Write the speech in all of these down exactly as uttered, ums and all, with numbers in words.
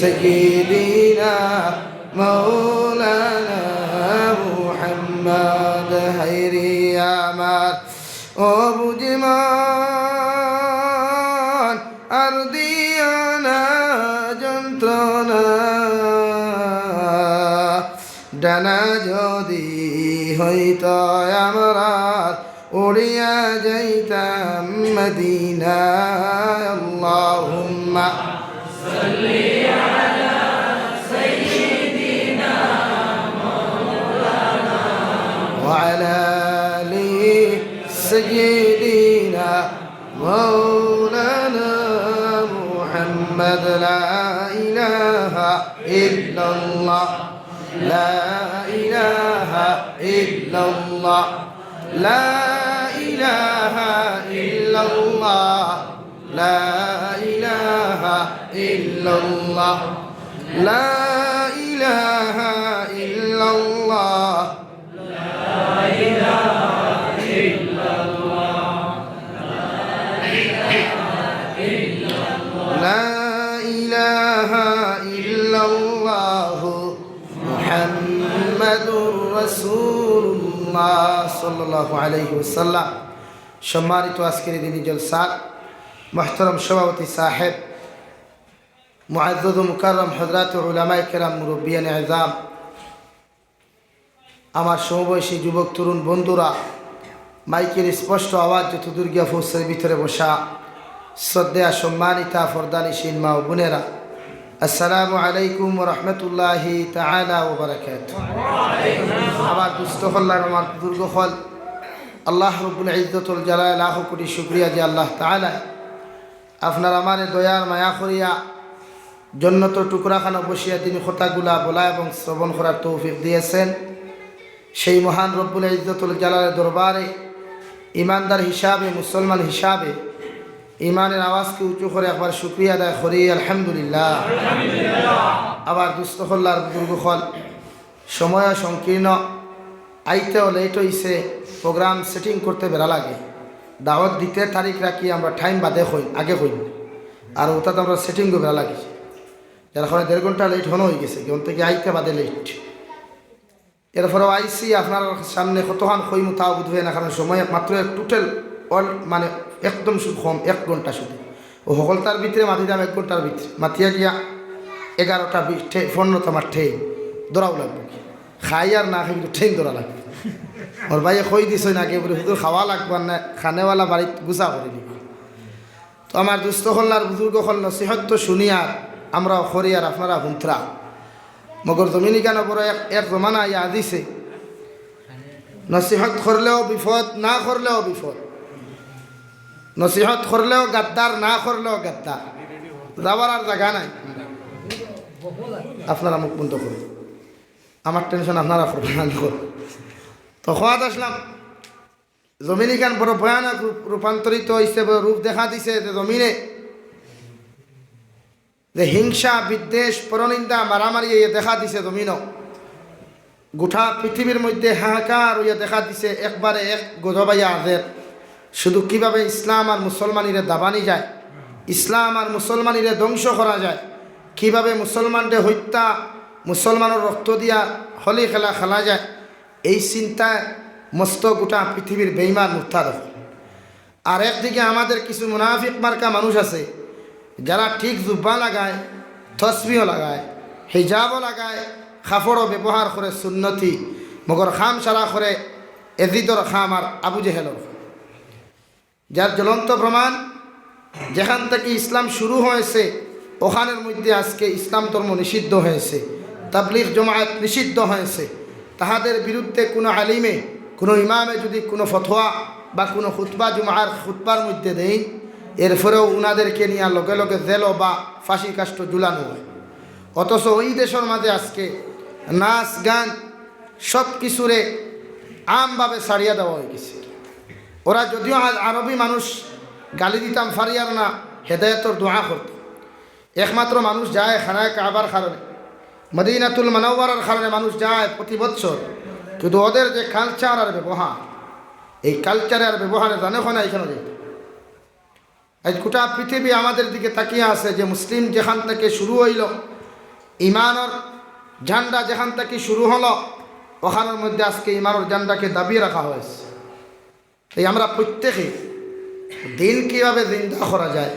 سيدنا مولانا محمد. হায়রে আমার অবুঝ মন, আর দিও না যন্ত্রণা। ডানা যদি হইত আমরার, উড়িয়া যাইতাম মদিনায়। اللهم صل على سيدنا مولانا وعلى آل سيدنا مولانا محمد. لا إله إلا الله، لا إله إلا الله، لا إله إلا الله، لا إله إلا الله، لا إله إلا الله. لا إله إلا الله محمد رسول الله صلى الله عليه وسلم. সম্মানিত আজকের এই দিনী জলসার মহতরম সভাপতি সাহেব, মুআজ্জাজ ও মুকাররম হযরত উলামায়ে কেরাম, মুরব্বিয়ানে আযম, আমার সমবয়সী যুবক তরুণ বন্ধুরা, মাইকের স্পষ্ট আওয়াজ যত দূর গিয়া পৌঁছার ভিতরে বসা শ্রদ্ধেয়া সম্মানিতা পর্দানিশীন মা ও বোনেরা, আসসালামু আলাইকুম ওয়া রাহমাতুল্লাহি তাআলা ওয়া বারাকাতুহু। আমার দুস্ত অকল আর আমার বুজুর্গ অকল, আল্লাহ রব্বুল ইজ্জতুল জালাল লাখো কোটি শুকরিয়া যে আল্লাহ তাআলা আপনার আমারে দয়ার মায়া করিয়া জন্নতর টুকরাখানো বসিয়া দিনী কথাগুলা বলা এবং শ্রবণ করার তৌফিক দিয়েছেন। সেই মহান রব্বুল ইজ্জতুল জালালের দরবারে ইমানদার হিসাবে, মুসলমান হিসাবে ইমানের আওয়াজকে উঁচু করে একবার শুকরিয়া আদায় করি, আলহামদুলিল্লাহ। আবার দুস্ত অকল আর বুজুর্গ অকল, সময় সংকীর্ণ, আইতেও লেট হইছে, প্রোগ্রাম সেটিং করতে বেড়া লাগে। দাওয়াত দিতে তারিখ রাখি আমরা টাইম বাদে কই, আগে কই, আর ওটাতে আমরা সেটিংও বেড়া লাগি, যার কারণে দেড় ঘন্টা লেট হনো হয়ে গেছে, কেমন থেকে আইতে বাদে লেট। এরপরেও আইছি আপনার সামনে, কতক্ষণ কইমু তাও বুঝবে না, কারণ সময় মাত্র এক টোটাল অল মানে একদম শুধু কম, এক ঘন্টা শুধু। ও হকলতার ভিতরে মাতিতাম এক ঘন্টার ভিতরে, মাতিয়া গিয়া এগারোটা বিশ, ঠে-, পনেরোতে আমার ট্রেন ধরাও লাগবে কি, খাই আর না খাই কিন্তু ট্রেন ধরা লাগবে। ওর ভাইয়ে কই দিছইন আগে বলে, "হুজুর খাওয়া লাগবে না, খানেওয়ালা বাড়িত গুছা করে নিব।" তো আমার দুস্ত অকল আর বুজুর্গ অকল, নসিহত তো শুনি আর আমরাও করি আর আপনারা হুনতরা। মগর জমিন ইখান বড় এক, এক জমানা আইয়া দিছে, নসিহত করলেও বিপদ, না করলেও বিপদ। নসিহত করলেও গাদ্দার, না করলেও গাদ্দার। যাওয়ার আর জাগা নাই। আপনারা মুখ বন্ধ করুন, আমার টেনশন আপনারা করবেন, আমি করব। তো খোয়াত আসলাম, জমিন ইখান বড় ভয়ানক রূপ, রূপান্তরিত হইছে, বড় রূপ দেখা দিছে যে জমিনে যে হিংসা, বিদ্বেষ, পরনিন্দা, মারামারি ইয়ে দেখা দিছে জমিনও। গোটা পৃথিবীর মধ্যে হাহাকার হইয়া দেখা দিছে, একবারে এক গজব আইয়া হাজের। শুধু কিভাবে ইসলাম আর মুসলমানিরে দাবানি যায়, ইসলাম আর মুসলমানিরে ধ্বংস করা যায়, কিভাবে মুসলমানরে হত্যা, মুসলমানর রক্ত দিয়া হলি খেলা খেলা যায়, এই চিন্তায় মস্ত গোটা পৃথিবীর বেইমান মুর্তাদ অকল। আর একদিকে আমাদের কিছু মুনাফিক মার্কা মানুষ আছে, যারা ঠিক জুব্বা লাগায়, তসবিও লাগায়, হিজাবও লাগায়, কাপড়ও ব্যবহার করে সুন্নতি, মগর কাম সারা করে এজিদর কাম আর আবু জেহেলর। যার জ্বলন্ত প্রমাণ, যেখান থেকে ইসলাম শুরু হয়েছে, ওখানের মধ্যে আজকে ইসলাম ধর্ম নিষিদ্ধ হয়েছে, তাবলিগ জমায়েত নিষিদ্ধ হয়েছে। তাহাদের বিরুদ্ধে কোনো আলিমে, কোনো ইমামে যদি কোনো ফতোয়া বা কোনো খুতবা, জুমার খুতবার মধ্যে দেইন, এরপরেও উনাদেরকে নিয়ে লগে লগে জেলো বা ফাঁসি কাষ্ঠ ঝুলানো হয়। অথচ ওই দেশের মাঝে আজকে নাচ গান সব কিছুরে আমভাবে ছাড়িয়া দেওয়া হয়ে গেছে। ওরা যদিও আ-, আরবি মানুষ, গালি দিতাম পারি আর না, হেদায়েতর দোয়া করত। একমাত্র মানুষ যায় খানায়ে কাবার কারণে, মদিনাতুল মুনাওয়ারার কারণে মানুষ যায় প্রতি বছর, কিন্তু ওদের যে কালচার আর ব্যবহার, এই কালচারে আর ব্যবহারে জানে ওখানে এখানে যেত। আইজ গোটা পৃথিবী আমাদের দিকে তাকিয়ে আছে যে মুসলিম যেখান থেকে শুরু হইল, ইমানর ঝান্ডা যেখান থেকে শুরু হলো, ওখানর মধ্যে আজকে ইমানর ঝান্ডাকে দাবিয়ে রাখা হয়েছে। এই আমরা প্রত্যেকে দিন কিভাবে জিন্দা করা যায়,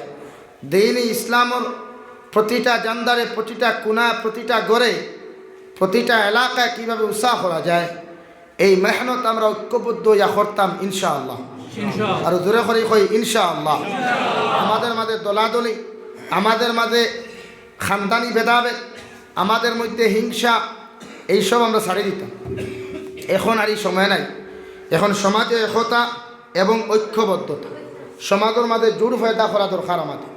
দিন ইসলামর প্রতিটা জান্দারে, প্রতিটা কোণা, প্রতিটা ঘরে, প্রতিটা এলাকায় কিভাবে উষা করা যায়, এই মেহনত আমরা ঐক্যবদ্ধ ইয়া করতাম ইনশাআল্লাহ। ইনশাআল্লাহ। আরো জোরে করি কই ইনশাআল্লাহ। আমাদের মাঝে দলাদলি, আমাদের মাঝে খানদানি ভেদাভেদ, আমাদের মধ্যে হিংসা, এইসব আমরা ছাড়ি দিতাম। এখন আর এই সময় নাই। এখন সমাজে একতা এবং ঐক্যবদ্ধতা, সমাজর মাঝে জোড় পয়দা করা দরকার আমাদের,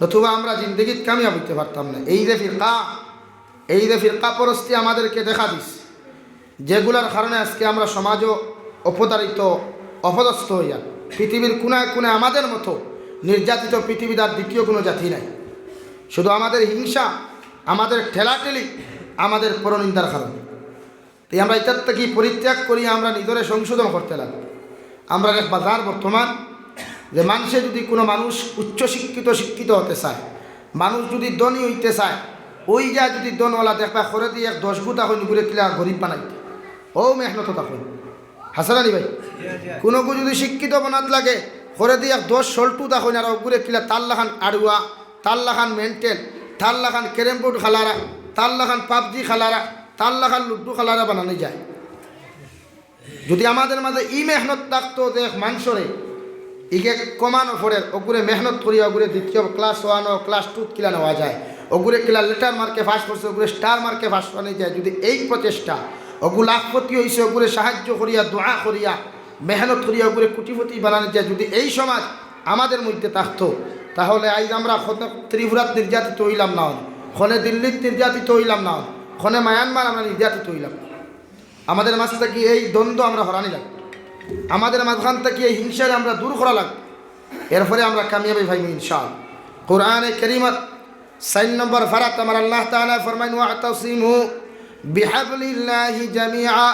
নতুবা আমরা জিন্দেগিত কামিয়াব হইতে পারতাম না। এই যে ফিরকা, এই যে ফিরকা পরস্তি আমাদেরকে দেখা দিস, যেগুলার কারণে আজকে আমরা সমাজও অপতারিত, অপদস্থ হইয়া পৃথিবীর কোনায় কোনায় আমাদের মতো নির্যাতিত পৃথিবীর আর দ্বিতীয় কোনো জাতি নাই। শুধু আমাদের হিংসা, আমাদের ঠেলাঠেলি, আমাদের পরনিন্দার কারণে। তাই আমরা এটার থেকে পরিত্যাগ করি, আমরা নিজরে সংশোধন করতে লাগি। আমরা এক বাজার বর্তমান, যে মানুষে যদি কোনো মানুষ উচ্চশিক্ষিত, শিক্ষিত হতে চায়, মানুষ যদি ধনী হইতে চায়, ওই যায় যদি ধনওয়ালা দেখবা, করে দিয়ে এক দশ গুতা হইন ঘুরে কিলা গরিব বানাইতে, ও মেহনত তখন হাসান আলী ভাই। কোনোগু যদি শিক্ষিত বানাত লাগে, করে দিয়ে এক দশ সল্টু তখন আর ওগুরে কিলা তার লাখান আড়ুয়া, তার লাখান মেন্টাল, তার লাখান ক্যারেম বোর্ড খেলারা, তার লাখান পাবজি খেলারা, তার লাখান লুডু খেলারা বানানি যায়। যদি আমাদের মাঝে ই মেহনত থাকতো যে এক মানুষরে ইগে কমানো পড়ে, ওগুরে মেহনত করিয়া ওগুরে দ্বিতীয় ক্লাস ওয়ানও, ক্লাস টুত কিলা নেওয়া যায়, ওগুরে কিলা লেটার মার্কে পাস করছে, ওগুরে স্টার মার্কে পাস করানি যায়, যদি এই প্রচেষ্টা, ওগু লাখপতি হইছে, ওগুরে সাহায্য করিয়া, দোয়া করিয়া, মেহনত করিয়া, ওগুরে কোটিপতি বানানি যায়, যদি এই সমাজ আমাদের মধ্যে থাকতো, তাহলে আইজ আমরা খনে ত্রিপুরাত নির্যাতিত হইলাম না, খনে দিল্লিত নির্যাতিত হইলাম না, খনে মায়ানমার আমরা নির্যাতিত হইলাম না। আমাদের মাঝ থাকি এই দ্বন্দ্ব আমরা হরানি লাগবো, আমাদের মাঝখান থাকি এই হিংসারে আমরা দূর করা লাগবো, এরপরে আমরা কামিয়াবি পাইমু ইনশাআল্লাহ। কোরআনে কারীমত চাইর নম্বর পারাত আমার আল্লাহ তাআলা ফরমাইন, "ওয়াতাসিমু বিহাবলিল্লাহি জামিআ।"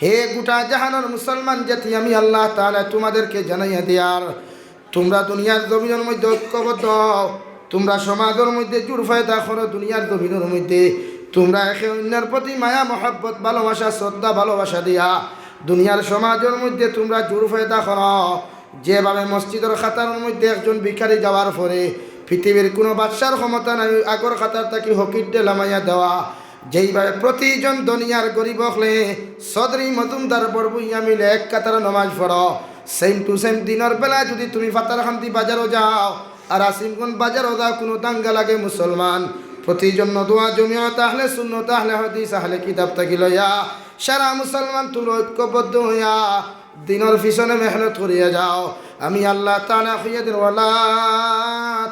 হে গোটা জাহানর মুসলমান জাতি, আমি আল্লাহ তাআলা তোমাদেরকে জানাইয়া দিয়ার, তোমরা দুনিয়ার জমিনর মধ্যে ঐক্যবদ্ধ হও, তোমরা সমাজর মধ্যে জোড় পয়দা করো, দুনিয়ার জমিনর মধ্যে তোমরা একে অন্যর প্রতি মায়া, মহব্বত, ভালোবাসা, শ্রদ্ধা, ভালোবাসা দিয়া দুনিয়ার সমাজর মধ্যে তোমরা জোড় পয়দা করো। যেভাবে মসজিদর কাতারর মধ্যে একজন ভিখারি যাওয়ার পরে পৃথিবীর কোনো বাদশার ক্ষমতা নাই আগর কাতার থাকি ফকিররে লামাইয়া দেওয়া, যেইভাবে প্রতিজন ধনী আর গরিব অকলে চৌধুরী মজুমদার বড়ভূঁইয়া মিলে এক কাতারো নমাজ পড়ো, সেম টু সেম দিনর বেলা যদি তুমি পাথারকান্দি বাজারো যাও আর আসিমগঞ্জ বাজারো যাও, কোনো দাঙ্গা লাগে মুসলমান, প্রতিজন নদওয়া জমিয়ত আহলে সুন্নত আহলে হাদিস আহলে কিতাব থাকি লইয়া সারা মুসলমান তোমরা ঐক্যবদ্ধ হইয়া দিনর পিছনে মেহনত করিয়া যাও। আমি আল্লাহ তাআলা কইয়া দিন, "ওয়ালা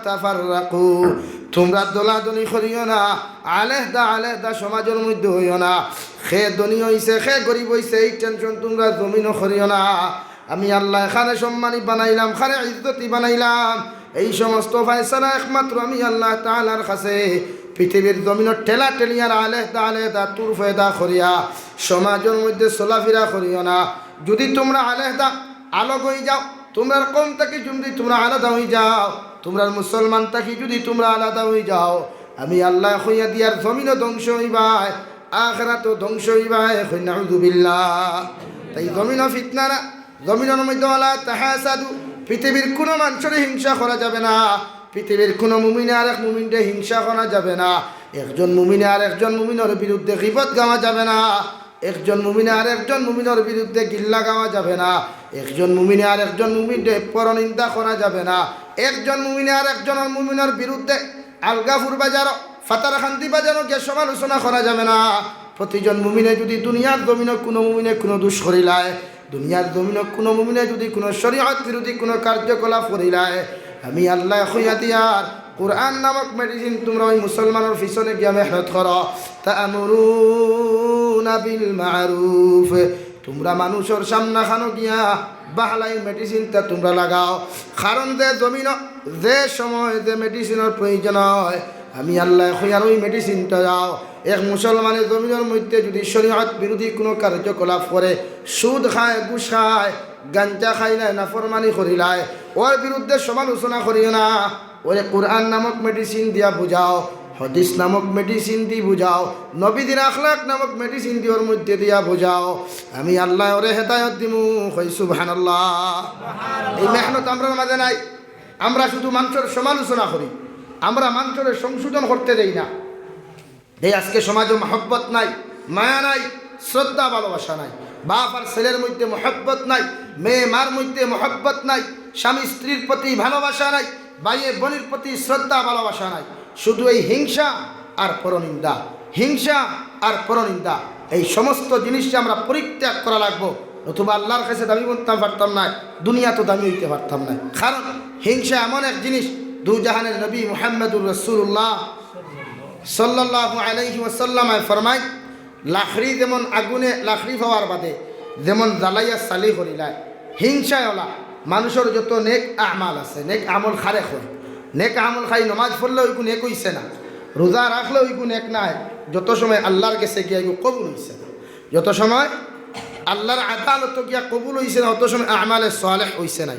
তাফাররাকু।" তোমরা দলাদলি করিও না, আলেহদা আলেহদা সমাজর মধ্যে হইও না। খে ধনী হইছে, খে গরিব হইছে, এই টেনশন তোমরা জমিনও করিও না। আমি আল্লাহ খানে সম্মানী বানাইলাম, খানে ইজ্জতি বানাইলাম। এই সমস্ত ফয়সালা একমাত্র আমি আল্লাহ তাআলার কাছে। পৃথিবীর জমিনর ঠেলাঠেলি আর আলেহদা আলেহদা তুর পয়দা করিয়া সমাজর মধ্যে চলাফিরা করিও না। যদি তোমরা আলেহদা আলগ হই যাও, তোমরার কওম থাকি যদি তোমরা আলাদা হই যাও, তোমরার মুসলমান থাকি যদি তোমরা আলাদা হই যাও, আমি আল্লাহ কইয়া দিয়ার জমিনও ধ্বংস হইবায়, আখেরাতও ধ্বংস হইবায়। কই নাউজুবিল্লাহ। তাই জমিনও ফিতনা না, জমিনর মধ্যে ওয়ালা তাহাসাদু, পৃথিবীর কোনো মানুষরে হিংসা করা যাবে না, পৃথিবীর কোনো মুমিনে আর এক মুমিনরে হিংসা করা যাবে না, একজন মুমিনে আর একজন মুমিনর বিরুদ্ধে গিবত গাওয়া যাবে না, একজন মুমিনে আর একজন মুমিনর বিরুদ্ধে গিল্লা গাওয়া যাবে না, একজন মুমিনে আর একজন মুমিনরে পরনিন্দা করা যাবে না, একজন মুমিনে আর একজন মুমিনর বিরুদ্ধে আলগাপুর বাজারো, পাথারকান্দি বাজারো গিয়া সমালোচনা করা যাবে না। প্রতিজন মুমিনে যদি দুনিয়ার জমিনো কোনো মুমিনে কোনো দোষ করিলায়, দুনিয়ার জমিনো কোনো মুমিনে যদি কোনো শরীয়ত বিরোধী কোনো কার্যকলাপ করিলায়, আমি আল্লাহ কইয়া দিয়ার কোরআন নামক মেডিসিন তোমরা ওই মুসলমানর পিছনে গিয়া মেহনত করো। তা'মুরুনা বিল মা'রুফ, তোমরা মানুষর সামনাখানো গিয়া বাহলাই মেডিসিনটা তোমরা লাগাও। কারণ যে জমিনো যে সময় যে মেডিসিনর প্রয়োজন হয়, আমি আল্লাহ কইয়ার ওই মেডিসিনটা দাও। এক মুসলমানে জমিনর মধ্যে যদি শরীয়ত বিরোধী কোনো কার্যকলাপ করে, সুদ খায়, ঘুষ খায়, গাঞ্জা খাইলায়, নাফরমানি করিলায়, ওর বিরুদ্ধে সমালোচনা করিও না। ওরে কোরআন নামক মেডিসিন দিয়া বুঝাও, হাদিস নামক মেডিসিন দি বুঝাও, নবীদের আখলাক নামক মেডিসিন দি ওর মধ্যে দিয়া বুঝাও। আমি আল্লায় ওরে হেদায়ত দিমু। কই সুবহানাল্লাহ। এই মেহনত আমরার মাঝে নাই। আমরা শুধু মানষর সমালোচনা করি, আমরা মানষরে সংশোধন করতে দেই না। এই আজকে সমাজো মহব্বত নাই, মায়া নাই, শ্রদ্ধা ভালোবাসা নাই। বাপ আর ছেলের মধ্যে মহব্বত নাই, মেয়ে মার মধ্যে মহব্বত নাই, স্বামী স্ত্রীর প্রতি ভালোবাসা নাই, ভাইয়ে বোনের প্রতি শ্রদ্ধা ভালোবাসা নাই। শুধু এই হিংসা আর পরনিন্দা, হিংসা আর পরনিন্দা। এই সমস্ত জিনিসকে আমরা পরিত্যাগ করা লাগবো, নতুবা আল্লাহর কাছে দামি বনতাম পারতাম না, দুনিয়াত দামি হইতে পারতাম না। কারণ হিংসা এমন এক জিনিস, দুজাহানের নবী মুহাম্মদুর রাসূলুল্লাহ সাল্লাল্লাহু আলাইহি ওয়াসাল্লামে ফরমায়, লাকড়ি যেমন আগুনে লাকড়ি পাওয়ার বাদে যেমন জ্বালাইয়া ছালি করিলায়, হিংসায় ওলা মানষর যত নেক আমাল আছে, নেক আমল কারে কয়? নেক আমল খালি নমাজ পড়লে ওইগু নেক অইছে না, রোজা রাখলে ওইগু নেক নায়, যত সময় আল্লাহর গেছে গিয়া ওইগু কবুল অইছে না। যত সময় আল্লাহর আদালতো গিয়া কবুল অইছে না, অত সময় আমালে সালেহ অইছে না।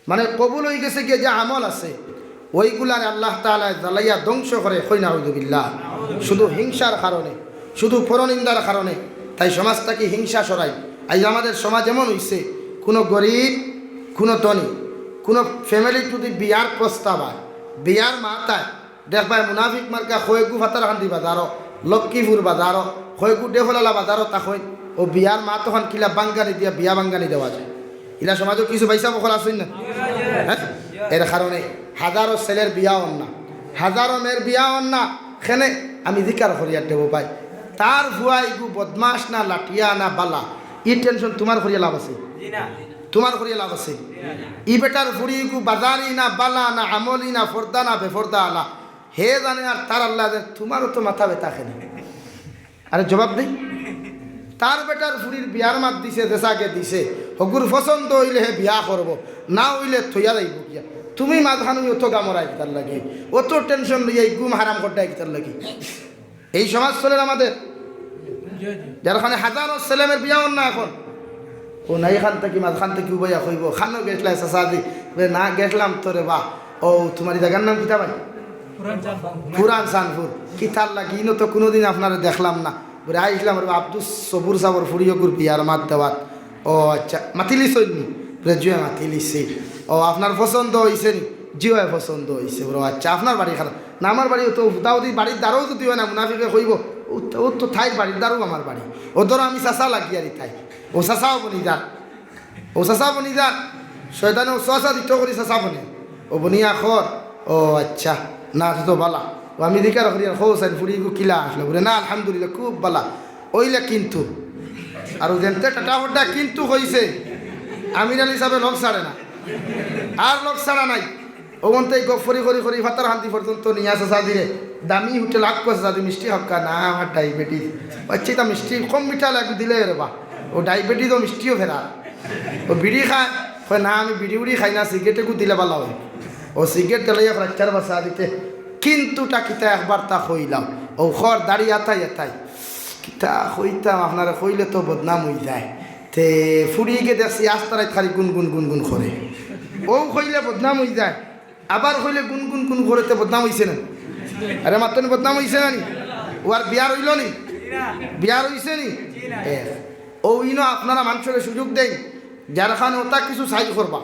মানে কবুল অই গেছে গিয়া যে আমল আছে, ওইগুলারে আল্লাহ তাআলায় জ্বালাইয়া ধ্বংস করে, কই নাউজুবিল্লাহ। শুধু হিংসার কারণে, শুধু পরনিন্দার কারণে। তাই সমাজ থাকি হিংসা সরাই। আইজ আমাদের সমাজ এমন অইছে, কুনু গরিব, কুনু ধনী, কুনু ফ্যামিলিত যদি বিয়ার প্রস্তাব আয়, বিয়ার মাত আয়, দেখবায় মুনাফিক মার্কা কয়গু পাথারকান্দি বাজারো, লক্ষ্মীপুর বাজারো, কয়গু ডেফলালা বাজারো থাকইন, ও বিয়ার মাত অখান কিলা বাঙ্গানি দিয়া বিয়া বাঙ্গানি দেওয়া যায়। ইলা সমাজো কিছু ভাইসাব অকল আছইন না? হ্যাঁ? এর কারণে হাজারো ছেলের বিয়া অর না, হাজারো মেয়ের বিয়া অর না। কেনে? আমি জিকার করিয়ার দেবো ভাই, তার ফুয়া ইগু বদমাশ না লাটিয়া না বালা, ই টেনশন তুমার করিয়া লাভ আছে? তুমার করিয়া লাভ আছে? ই বেটার ফুড়ি ইগু বাজারি না বালা না আমলি না ফর্দা না বেফর্দা আলা, হে জানে আর তার আল্লাহ জানে, তুমারও তো মাথা ব্যথা কেনে। আরে জবাব দেই, তার বেটার ফুড়ির বিয়ার মাত দিছে, যেসাগে দিছে, হগুর পছন্দ অইলে হে বিয়া করবো, না অইলে থইয়া যাইবো গিয়া। তুমি মাঝখানো অত গামরায় কিতার লাগি, অত টেনশন লইয়া ই ঘুম হারাম করতায় কিতার লাগি? এই সমাজ চলের আমাদের, যার কারণে হাজারো ছেলেমেয়ের বিয়া অর না অখন। ও না, ইখান থাকি মাঝখান থাকি উবাইয়া কইবো, "কানো গেছলায় চাচাজি?" বলে, "না, গেছলাম তো রে বা।" "ও, তুমার ই জাগার নাম কিতা ভাই?" পুরান চানপুর। "কিতার লাগি? ইনো তো কুনুদিন আপনারে দেখলাম না।" বলে, "আইছলাম রে বা, আব্দুস সবুর সাবর ফুড়ি অগুর বিয়ার মাত দেওয়াত।" "ও আচ্ছা, মাতিলিছইন নি?" বলে, "জি অয়, মাতিলিছি।" "ও, আপনার পছন্দ অইছে নি?" "জি অয়, পছন্দ অইছে।" বলে, "ও আচ্ছা, আপনার বাড়ি কানো?" "না, আমার বাড়ি অত উদাউদি বাড়ির দ্বারও যদি অয় না, মুনাফিকে কইবো, 'ও তো, ও তো তাইর বাড়ির দ্বারও আমার বাড়ি।' ও ধরো আমি চাচা লাগিয়ার ইতায়।" ও চাচাও বনি যার, ও চাচা বনি যার, শয়তানে ও চাচা দিত করি চাচা বনে। ও বনিয়া কর, "ও আচ্ছা, না, তো বালা।" ও আমি জিকার করিয়ার, "কও চাইন ফুড়ি ইগু কিলা আছলা?" বলে, "না, আলহামদুলিল্লাহ, খুব বালা।" অইলে কিন্তু, আর ও যেনতে টাটা হড্ডা কিন্তু কইছে, আমির আলী সাবে লগ ছাড়ে না, আর লগ ছাড়া নাই। অগুনতে গফ করি করি করি পাথারকান্দি পর্যন্ত নিয়া চাচাজিরে দামি হোটেল আক্কো চাচাজি মিষ্টি খাউক্কা, "না, আমার ডায়াবেটিস।" "আচ্ছা, ইতা মিষ্টি কম মিঠা লাগি দিলে রে বা।" ও ডায়াবেটিস ও মিষ্টিও ফেরা। ও বিড়ি খায়, কয়, "না, আমি বিড়ি উড়ি খাই না, সিগারেট এগু দিলে বালা অয়।" ও সিগারেট দিলে এক রাইতর বাসা দিতে, কিন্তুটা কিতা একবার তা কইলাম। ও খর দাড়ি আতাই আতাই। কিতা কইতাম আপনারে, কইলে তো বদনাম অই যায়। তে ফুড়িগে দেখছি আস্তা রাইত খালি গুন গুন গুন গুন করে। ও কইলে বদনাম অই যায়। আবার কইলে গুন গুন গুন করে, তে বদনাম অইছে না? আরে মাতইন, বদনাম অইছে না নি? ও আর বিয়ার অইলো নি? বিয়ার অইছে নি? এ, ও ইনো আপনারা মানষরে সুযোগ দেইন, যার কারণে ওটা কিছু সাইজ করবা,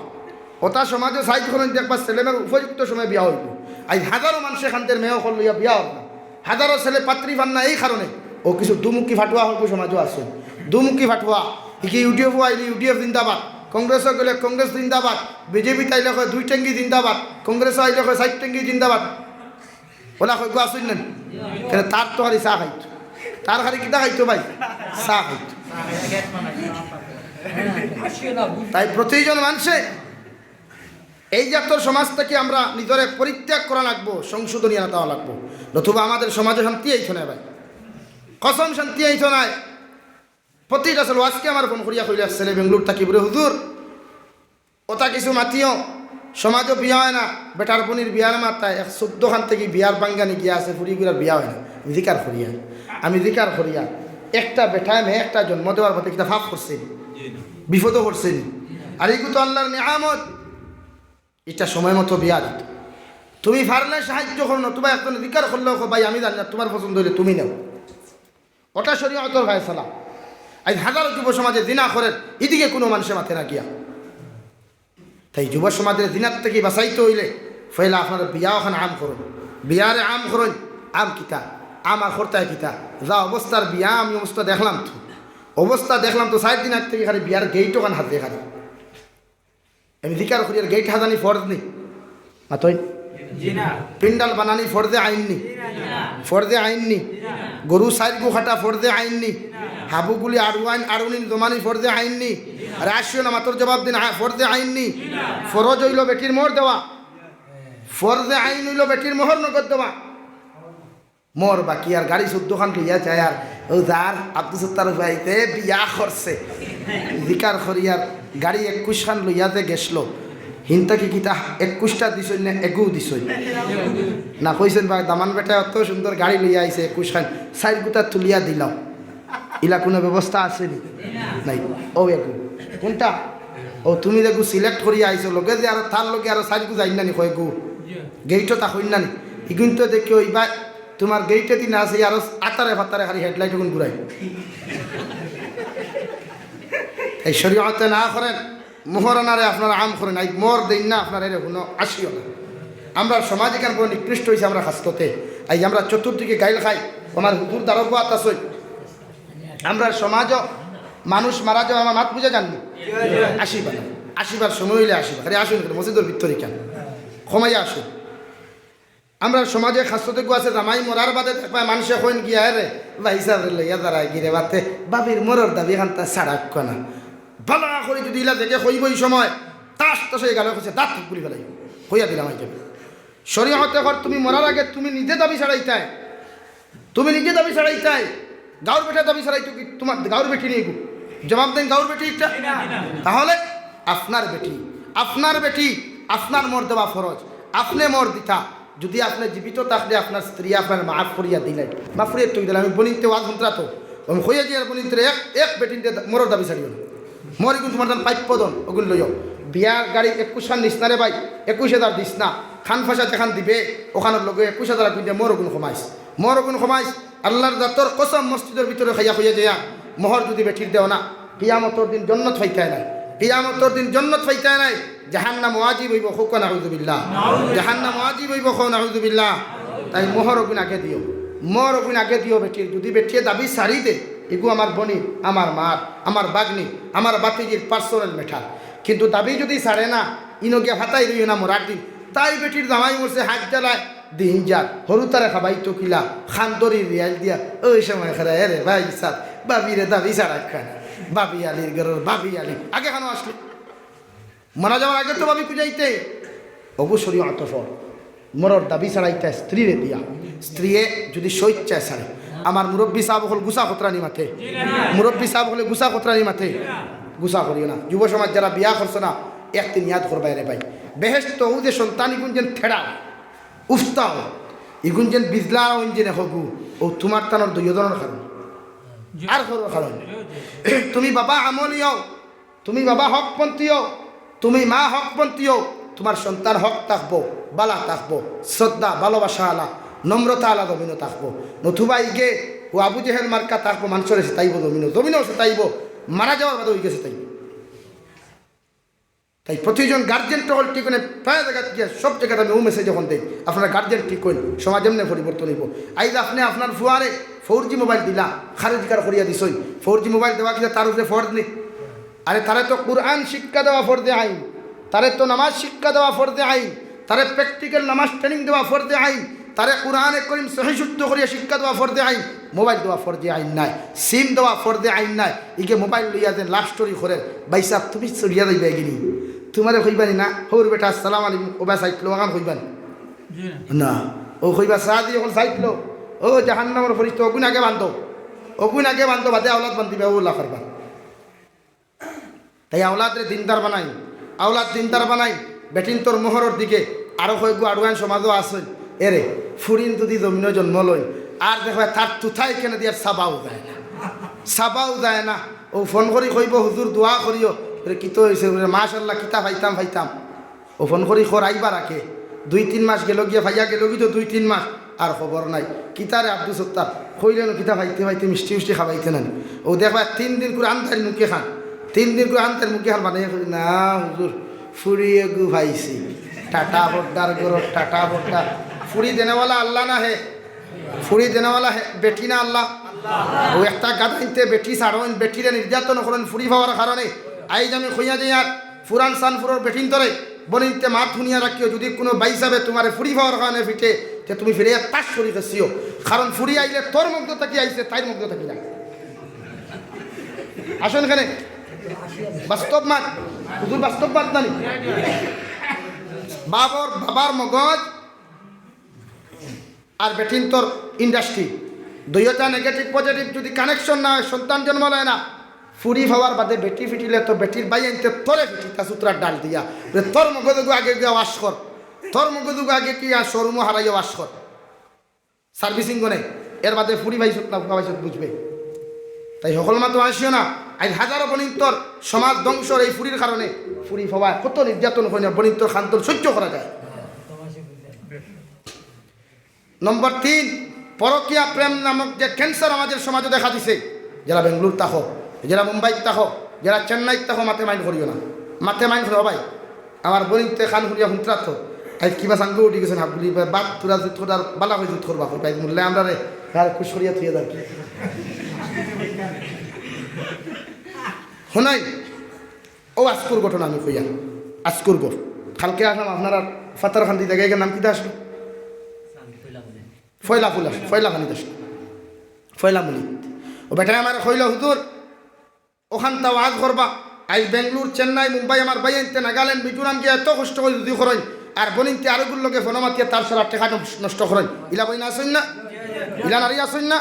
ওটা সমাজে সাইজ করইন, দেখবা ছেলেমেয়ের উপযুক্ত সময় বিয়া অইবো। আইজ হাজারো মানষে কান্দের মেয়ে অকল লইয়া বিয়া অর না, হাজারো ছেলে পাত্রী পার না এই কারণে। ও কিছু দুমুখী ফাটুয়া হকল সমাজো আছে, দুমুখী ফাটুয়া। ইকি ইউডিএফ আইলে ইউডিএফ জিন্দাবাদ, কংগ্রেসো গেলে কংগ্রেস জিন্দাবাদ, বিজেপি আইলে কয় দুই টেঙ্গি জিন্দাবাদ, কংগ্রেসো আইলে কয় চাইর টেঙ্গি জিন্দাবাদ। ওলা কয় গো আসুন না, কেনে তার তো খালি চা খাইতো, তার খালি কিতা খাইতো ভাই? চা খাইতো। তাই প্রতিজন মানষে এই জাতর সমাজ থাকি আমরা নিজরে পরিত্যাগ করা লাগবো, সংশোধনী আনা দেওয়া লাগবো, নতুবা আমাদের সমাজো শান্তি আইতো নায় ভাই, কসম শান্তি আইতো নায়। প্রতিটা ছেলে আজকে আমার ফোন করিয়া কইলে, এক ছেলে বেঙ্গালুর থাকি, বলে, "হুজুর, ওটা কিছু মাতিও, সমাজো বিয়া অয় না, বেটার বনির বিয়ার মাত অয়, এক চৌদ্দ খান থাকি বিয়ার বাঙ্গানি গিয়া আছে, ফুড়ি গুড়ার বিয়া অয় না।" আমি জিকার করিয়া, আমি জিকার করিয়া, একটা বেটায় মেয়ে একটা জন্ম দেওয়ার পথে কিতা পাপ করছে নি? বিপদো পড়ছে নি? আর ইগু তো আল্লাহর নিয়ামত। ইটা সময় মতো বিয়া দিত। তুমি পারলে সাহায্য করো, নতুবা একজনে জিকার করলেও কও, "ভাই, আমি জানি না, তুমার পছন্দ অইলে তুমি নেও।" ওটা শরীয়তর ফয়সালা। আইজ হাজারো যুব সমাজে জিনা করের, ইদিকে কুনু মানষে মাতে না গিয়া। তাই যুব সমাজরে জিনার থাকি বাঁচাইতে অইলে পয়লা আপনারা বিয়া অখান আম করইন, বিয়ারে আম করইন। আম কিতা? আম আর করতায় কিতা? যা অবস্থার বিয়া, আমি অবস্থা দেখলাম তো, অবস্থা দেখলাম তো, চাইর দিন আগ থাকি খালি বিয়ার গেইট অখান হাজে খালি। আমি জিকার করিয়ার গেইট হাজানি ফরজ নি? মাতইন। জি না। পিন্ডাল বানানি ফরজে আইন নি? জি না। ফরজে আইন নি? জি না। গরু চাইরগু কাটা ফরজে আইন নি? জি না। হাবুগুলি আড়ুয়াইন, আড়ুনিন জমানি ফরজে আইন নি? জি না। আরে আসিও না, মাতর জবাব দিন, আ-, ফরজে আইন নি? জি না। ফরজ অইলো বেটির মোহর দেওয়া, ফরজে আইন অইলো বেটির মোহর নগদ দেওয়া। মোর বাকি আর গাড়ি চৌদ্দ খান লইয়া যায় আর অউ যার আব্দুল সত্তার ভাইতে বিয়া করছে। জিকার করিয়ার গাড়ি একুশ খান লইয়া যে গেছলো, হিনতা কি কিতা একুশটা দিছইন না এগু দিছইন? না কইছইন বা দামান বেটায় অত সুন্দর গাড়ি লইয়া আইছে একুশ খান, চাইর গুতা তুলিয়া দিলাম। ইলা কুনু ব্যবস্থা আছে নি? নাই। অউ এগু। কুনটা? অউ তুমি যেগু select করিয়া আইছো, লগে যে আরো তার লগে আরো চাইর গু যাইন না নি, কয় গু? গেইটো তা কইন না নি? ইগুন তো দেখি অইবা তুমার গেইটেদি না আছে, আরো আতারে ফাতারে খালি headlight অগুন ঘুরাই। এই শরীয়তে না করের, মোহরানারে আপনারা আম করইন, আইজ মোহর দেইন না, আপনারা এরে কুনু আসিও না। আমরার সমাজ ইখান বড় নিকৃষ্ট অইছে আমরার খাসলতে। আইজ আমরা চতুর্দিকে গাইল খাই, আমার হুজুর দারোগা আত আছইন। আমরার সমাজো মানুষ মারা যাওয়া, আমার মাত বুঝা যার নি? আসিবা না, আসিবার সময় অইলে আসিবা, খালি আসইন কেনে মসজিদর ভিতর ইখান, কমাইয়া আসইন। আমরার সমাজে খাসলতে গু আছে, জামাই মরার বাদে দেখবায় মানষে কইন গিয়া, "এরে, ভাইসাবরে লইয়া দাঁড়ায় গিরে বাতে, ভাবির মরর দাবি খানতা ছাড়া কয় না।" ভালা করি যুদি ইলা দেখে কইবো ই সময়, তাস তাসে গালে কইছে, দাঁত গুলি ফেলাই। কইয়া দিলাম আইজ। শরীয়তে কর তুমি মরার আগে তুমি নিজে দাবি ছাড়াইতায়, তুমি নিজে দাবি ছাড়াইতায়, গাউর বেটা দাবি ছাড়াইতো কি তুমার গাউর বেটি নি এগু? জবাব দেইন, গাউর বেটি একটা? তাহলে আপনার বেটি, আপনার বেটি, আপনার মোহর দেওয়া ফরজ, আপনে মোহর দিতা। যুদি আপনে জীবিত থাকলে আপনার স্ত্রী আপনারে মাফ করিয়া দিলাইন, মাফ করিয়া তুই দিলাইন, আমি বইনিন্তে ওয়াজ হুনতরা তো, আমি কইয়া দিয়ার বইনিন্তরে এক, এক বেটিন্তে মোহরর দাবি ছাড়িও না। মোহর ইগুন তুমার দান প্রাপ্য ধন, অগুন লইও। বিয়ার গাড়ি একুশ খান নিছ না রে ভাই, একুশ হাজার দিছ না, খান ফাসা যেখান দিবে, অখানর লগে একুশ হাজার আগুন দিয়া মোহর অগুন কমাইছ, মোহর অগুন কমাইছ। আল্লার জাতর কসম, মসজিদর ভিতরে খাইয়া কইয়া যাইয়া, মোহর যুদি বেটির দেও না, কিয়ামতর দিন জন্নত পাইতায় নায়, কিয়ামতর দিন জন্নত পাইতায় নায়, জাহান্নাম ওয়াজিব অইবো, কউক্কা নাউজুবিল্লাহ। জাহান্নাম ওয়াজিব অইবো, কউক্কা নাউজুবিল্লাহ। তাই মোহর অগুন আগে দিও, মোহর অগুন আগে দিও বেটির। যুদি বেটিয়ে দাবি ছাড়ি দে, ইগু আমার বইনির, আমার মার, আমার ভাগ্নির, আমার ভাতিজির personal matter। কিন্তু দাবি যুদি ছাড়ে না, ইনো গিয়া ফাতাই রইও না মরার দিন। তাই বেটির জামাই মরছে হাত জ্বালায়, দিন যার, হুরুতারে খাবাইতো কিলা, খান্দরি রিয়াল দিয়া, অউ সময় খারা, "এরে ভাইসাব, ভাবিরে দাবি ছাড়া খান, ভাবি আলির ঘরর ভাবি আলি।" আগে খানো আসলে, মারা যাওয়ার আগে তো ভাবি খুজাইতে, অগু শরীয়তর ফরজ। মোহরর দাবি ছাড়াইতা স্ত্রীরে দিয়া, স্ত্রীয়ে যুদি স্বইচ্ছায় ছাড়ে। আমার মুরব্বি সাব অকল গুসা খতরানি মাতে, মুরব্বি সাব অকলে গুসা খতরানি মাতে, গুসা করিও না। যুব সমাজ যারা বিয়া করছো না, একদিন ইয়াদ করবায় রে ভাই, বেহেস্তো অউ যে সন্তান ইগুন যেন থেড়াও, উফতাও, ইগুন যেন বিজলা অইন যেন হগু, অউ তুমার তানর দুইও ধরনর কারণ। আর করো কারণ। তুমি বাবা আমলি অও, তুমি বাবা হকপন্থী অও, তুমি মা হকপন্থী অও, তুমার সন্তান হক থাকবো, বালা থাকবো, শ্রদ্ধা, ভালোবাসা আলা, নম্রতা আলা জমিনো থাকবো। নতুবা ইগে অউ আবু জেহেল মার্কা থাকবো, মানষরে সেতাইবো জমিনো, জমিনো সেতাইবো, মারা যাওয়ার বাদে ইগে সেতাইবো। তাই প্রতিজন গার্জিয়ান টহল ঠিক অইন, প্রায় জাগাত গিয়া সব জাগাত আমি অউ message অখন দেই, আপনারা গার্জিয়ান ঠিক অইন, সমাজ এমনে পরিবর্তন অইবো। আইজ আপনে আপনার ফুয়ারে four G mobile দিলা, খারিজ কার করিয়া দিছইন, four G mobile দেওয়া কিতা তার উপরে ফরজ নি? আরে তারে তো কুরআন শিক্ষা দেওয়া ফরজে আইন, তারে তো নামাজ শিক্ষা দেওয়া ফরজে আইন, তারে practical নামাজ training দেওয়া ফরজে আইন, তারে কুরআনে করিম সহি শুদ্ধ করিয়া শিক্ষা দেওয়া ফরজে আইন, mobile দেওয়া ফরজে আইন নায়, SIM দেওয়া ফরজে আইন নায়। ইগে mobile লইয়া যে love story করের, ভাইসাব তুমি চলিয়া যাইবায় গিনি, তুমারে কইবা নি না, হউর বেটা আসসালামু আলাইকুম, অউ বা সাইটলো, অখান কইবা নি? জি না। না, অউ কইবা সাদি অকল সাইটলো, অউ জাহান্নামর ফিরিস্তা, অগুন আগে বান্ধো, অগুন আগে বান্ধো, বাদে আওলাদ বান্ধিবায়, অউ লাফারবা। তাই আওলাদরে দিনদার বানাইন, আওলাদ দিনদার বানাইন। বেটিন্তর মোহরর দিকে আরো কয়েকগু আড়ুয়াইন সমাজো আছইন, এরে ফুড়িন যুদি জমিনো জন্ম লইন, আর দেখবায় তার তুতায় কেনে দিয়ার সাবাও যায় না, সাবাও যায় না। অউ ফোন করি কইবো, "হুজুর দোয়া করিও।" বলে, "কিতা অইছে?" বলে, "মাশাআল্লাহ, কিতা পাইতাম পাইতাম।" ও ফোন করি খর আইবার আগে দুই তিন মাস গেল গিয়া, ফাইয়া গেল গি তো দুই তিন মাস, আর খবর নাই। কিতা রে আব্দুল সত্তার? কইলে না কিতা, ফাইতে ফাইতে মিষ্টি মিষ্টি খাবাইতে নানি। ও দেখবা তিন দিন করে আন্তার মুখে খান, তিন দিন করে আন্তার মুখে খান বানাইয়া কই, "না হুজুর, ফুড়ি এগু ফাইছি, টাটা বড্ডার গরর টাটা বড্ডা।" ফুড়ি দেনেওয়ালা আল্লাহ না হে? ফুড়ি দেনেওয়ালা হে, বেটি না আল্লাহ? ও একটা গাদাইন্তে বেটি ছাড়ইন, বেটিরে নির্যাতন করইন ফুড়ি পাওয়ার কারণে। আইজ আমি কইয়া যাই আর ফুরান সানফুরর বেটিন্তরে, বনিন্তে মাত হুনিয়া রাখিও, যদি কুনু বাইসাবে তুমারে ফুড়ি পাওয়ার কারণে ফিটে, তে তুমি ফিরে তাস করি গেছিও। কারণ ফুড়ি আইলে তোর মগজ থাকি আইছে, তাইর মগজ থাকি না। আসুন এখানে। বাস্তব মাত, হুজুর বাস্তব মাত নানি? বাবর, বাবার মগজ আর বেটিন্তর ইন্ডাস্ট্রি, দুইওটা নেগেটিভ পজিটিভ যদি কানেকশন না হয়, সন্তান জন্ম লয় না। ফুড়ি পাওয়ার বাদে বেটি ফিটিলে তো বেটির ভাইয়াইন্তে তোরে ফিটিতা সুতরার ডাল দিয়া। বলে, "তোর মগজগু আগে গিয়া ওয়াশ কর, তোর মগজগু আগে কি আর শোরুমও হারাইয়া ওয়াশ কর।" সার্ভিসিং গনে, এর বাদে ফুড়ি পাইছত না, ফুড়া পাইছত বুঝবে। তাই হকল মাতো আসিও না। আইজ হাজারো বনিন্তর সমাজ ধ্বংসর এই ফুড়ির কারণে। ফুড়ি পাওয়ায় কত নির্যাতন হয় না, বনিন্তর খান্তন সহ্য করা যায়। নম্বর তিন, পরকীয়া প্রেম নামক যে ক্যান্সার আমাদের সমাজে দেখা দিছে। যারা বেঙ্গালুর থাকো, যারা মুম্বাই থাকো, যারা চেন্নাই থাকো, মাতে মাইন্ড করিও না, মাতে মাইন্ড করো ভাই। আমার বনিন্তে খান হুনিয়া হুন্ত্রা তো, আইজ কিবা সাঙ্গ উঠি গেছেন হাবগুলি, বা বাদ তুরা জুত করার বালা হয়ে জুত করবা, কই ভাই মুল্লা আমরা রে, আর খুশ করিয়া থুয়ে যার কি। হুনাই, ও আজকুর ঘটনা আমি কইয়া, আজকুর গো। কালকে আসলাম আপনারা ফাতারকান্দি জায়গায়, নাম কিতা আসলো? ফয়লা ফুল আসলো, ফয়লা খানিত আসলো, ফয়লা মুলিত। ও বেটায় আমার কইল, "হুজুর, ওখানতা ওয়াজ করবা, আইজ বেঙ্গালুর, চেন্নাই, মুম্বাই, আমার ভাইয়াইন্তে নাগাল্যান্ড, মিজোরাম গিয়া এত কষ্ট করি রুজি করইন, আর বনিন্তে আরোগুর লগে ফোনো মাতিয়া তার সারা টেকা নষ্ট করইন।" ইলা বইন আসইন না? ইলা নারী আসইন না?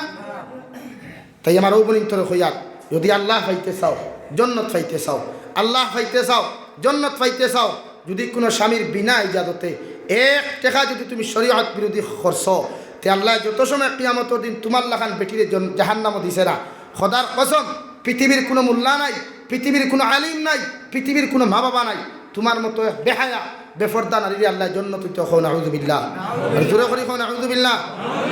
তাই আমার ও বনিন্তরে কইয়ার, যদি আল্লাহ পাইতে চাও, জন্নত পাইতে চাও, আল্লাহ পাইতে চাও, জন্নত পাইতে চাও, যদি কুনু স্বামীর বিনা ইজাজতে এক টেকা যদি তুমি শরীয়ত বিরোধী খরচ, তে আল্লাহ যত সময় কিয়ামতর দিন তুমার লাখান বেটিরে জন-, জাহান্নামো দিছে না, খোদার কসম, পৃথিবীর কুনু মোল্লা নাই, পৃথিবীর কুনু আলিম নাই, পৃথিবীর কুনু মা বাবা নাই, তুমার মতো এক বেহায়া, বেপর্দা নারীরে আল্লাহ জন্নত হইতে কও নাউজুবিল্লাহ। আর জোরে করি কও নাউজুবিল্লাহ।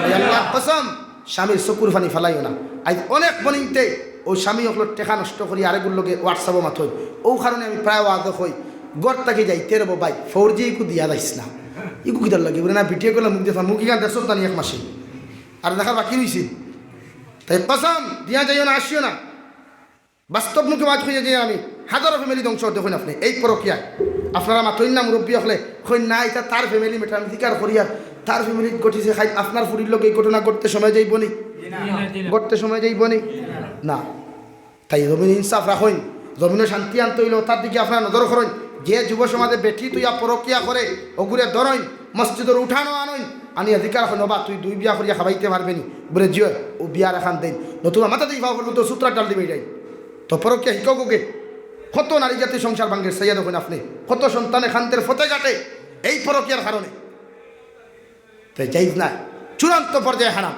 এই আল্লাহর কসম, স্বামীর চকুর পানি ফালাইও না। আইজ অনেক বনিন্তে ও স্বামী অকলর টেকা নষ্ট করি আরেকগুর লগে WhatsApp-ও মাতইন। ও কারণে আমি প্রায় ওয়াজও কই, ঘর থাকি যাইতে রে বাবা, ফোর জি ইগু দিয়া যাইস না। ইগু কিতার লাগি? বলে না, ভিডিও কলে মুখ দেখা, মুখ ইখান দেখছত না নি এক মাসে? আর দেখার বাকি রইছে। তাই কসম দিয়া যাইও না, আসিও না। বাস্তব মুখে মাত কইয়া যে আমি হাজারো ফ্যামিলি ধ্বংস দেখইন আপনে এই পরকিয়ায়। আপনারা মাতইন না মুরব্বি অকলে, কইন না, ইটা তার ফ্যামিলি ম্যাটার, আমি জিকার করি আর তার ফ্যামিলিত ঘটিছে, খাই আপনার ফুড়ির লগে এই ঘটনা ঘটতে সময় যাইবো নি? ঘটতে সময় যাইবো নি? না। তাই জমিন ইনসাফ রাখইন, জমিনো শান্তি আনতে অইলে তার দিকে আপনারা নজর করইন। যে যুব সমাজে বেটি তুইয়া পরকিয়া করে, ওগুরে ধরইন, মসজিদর উঠানো আনইন, আনিয়া জিকার করইন, "ওবা, তুই দুই বিয়া করিয়া খাবাইতে পারবে নি?" বলে, "জি অয়।" ও বিয়ার এখান দেইন, নতুবা মাথা দিয়ে ফাও পর্যন্ত সুতরা ডাল দিবে এটাই। তো পরকিয়া হিকাও গো গে। কত নারী জাতি সংসার ভাঙ্গের, চাইয়া দেখইন আপনে। কত সন্তানে খান্দের পথে ঘাটে এই পরকিয়ার কারণে। তাই জাইজ নায়, চূড়ান্ত পর্যায়ে হারাম।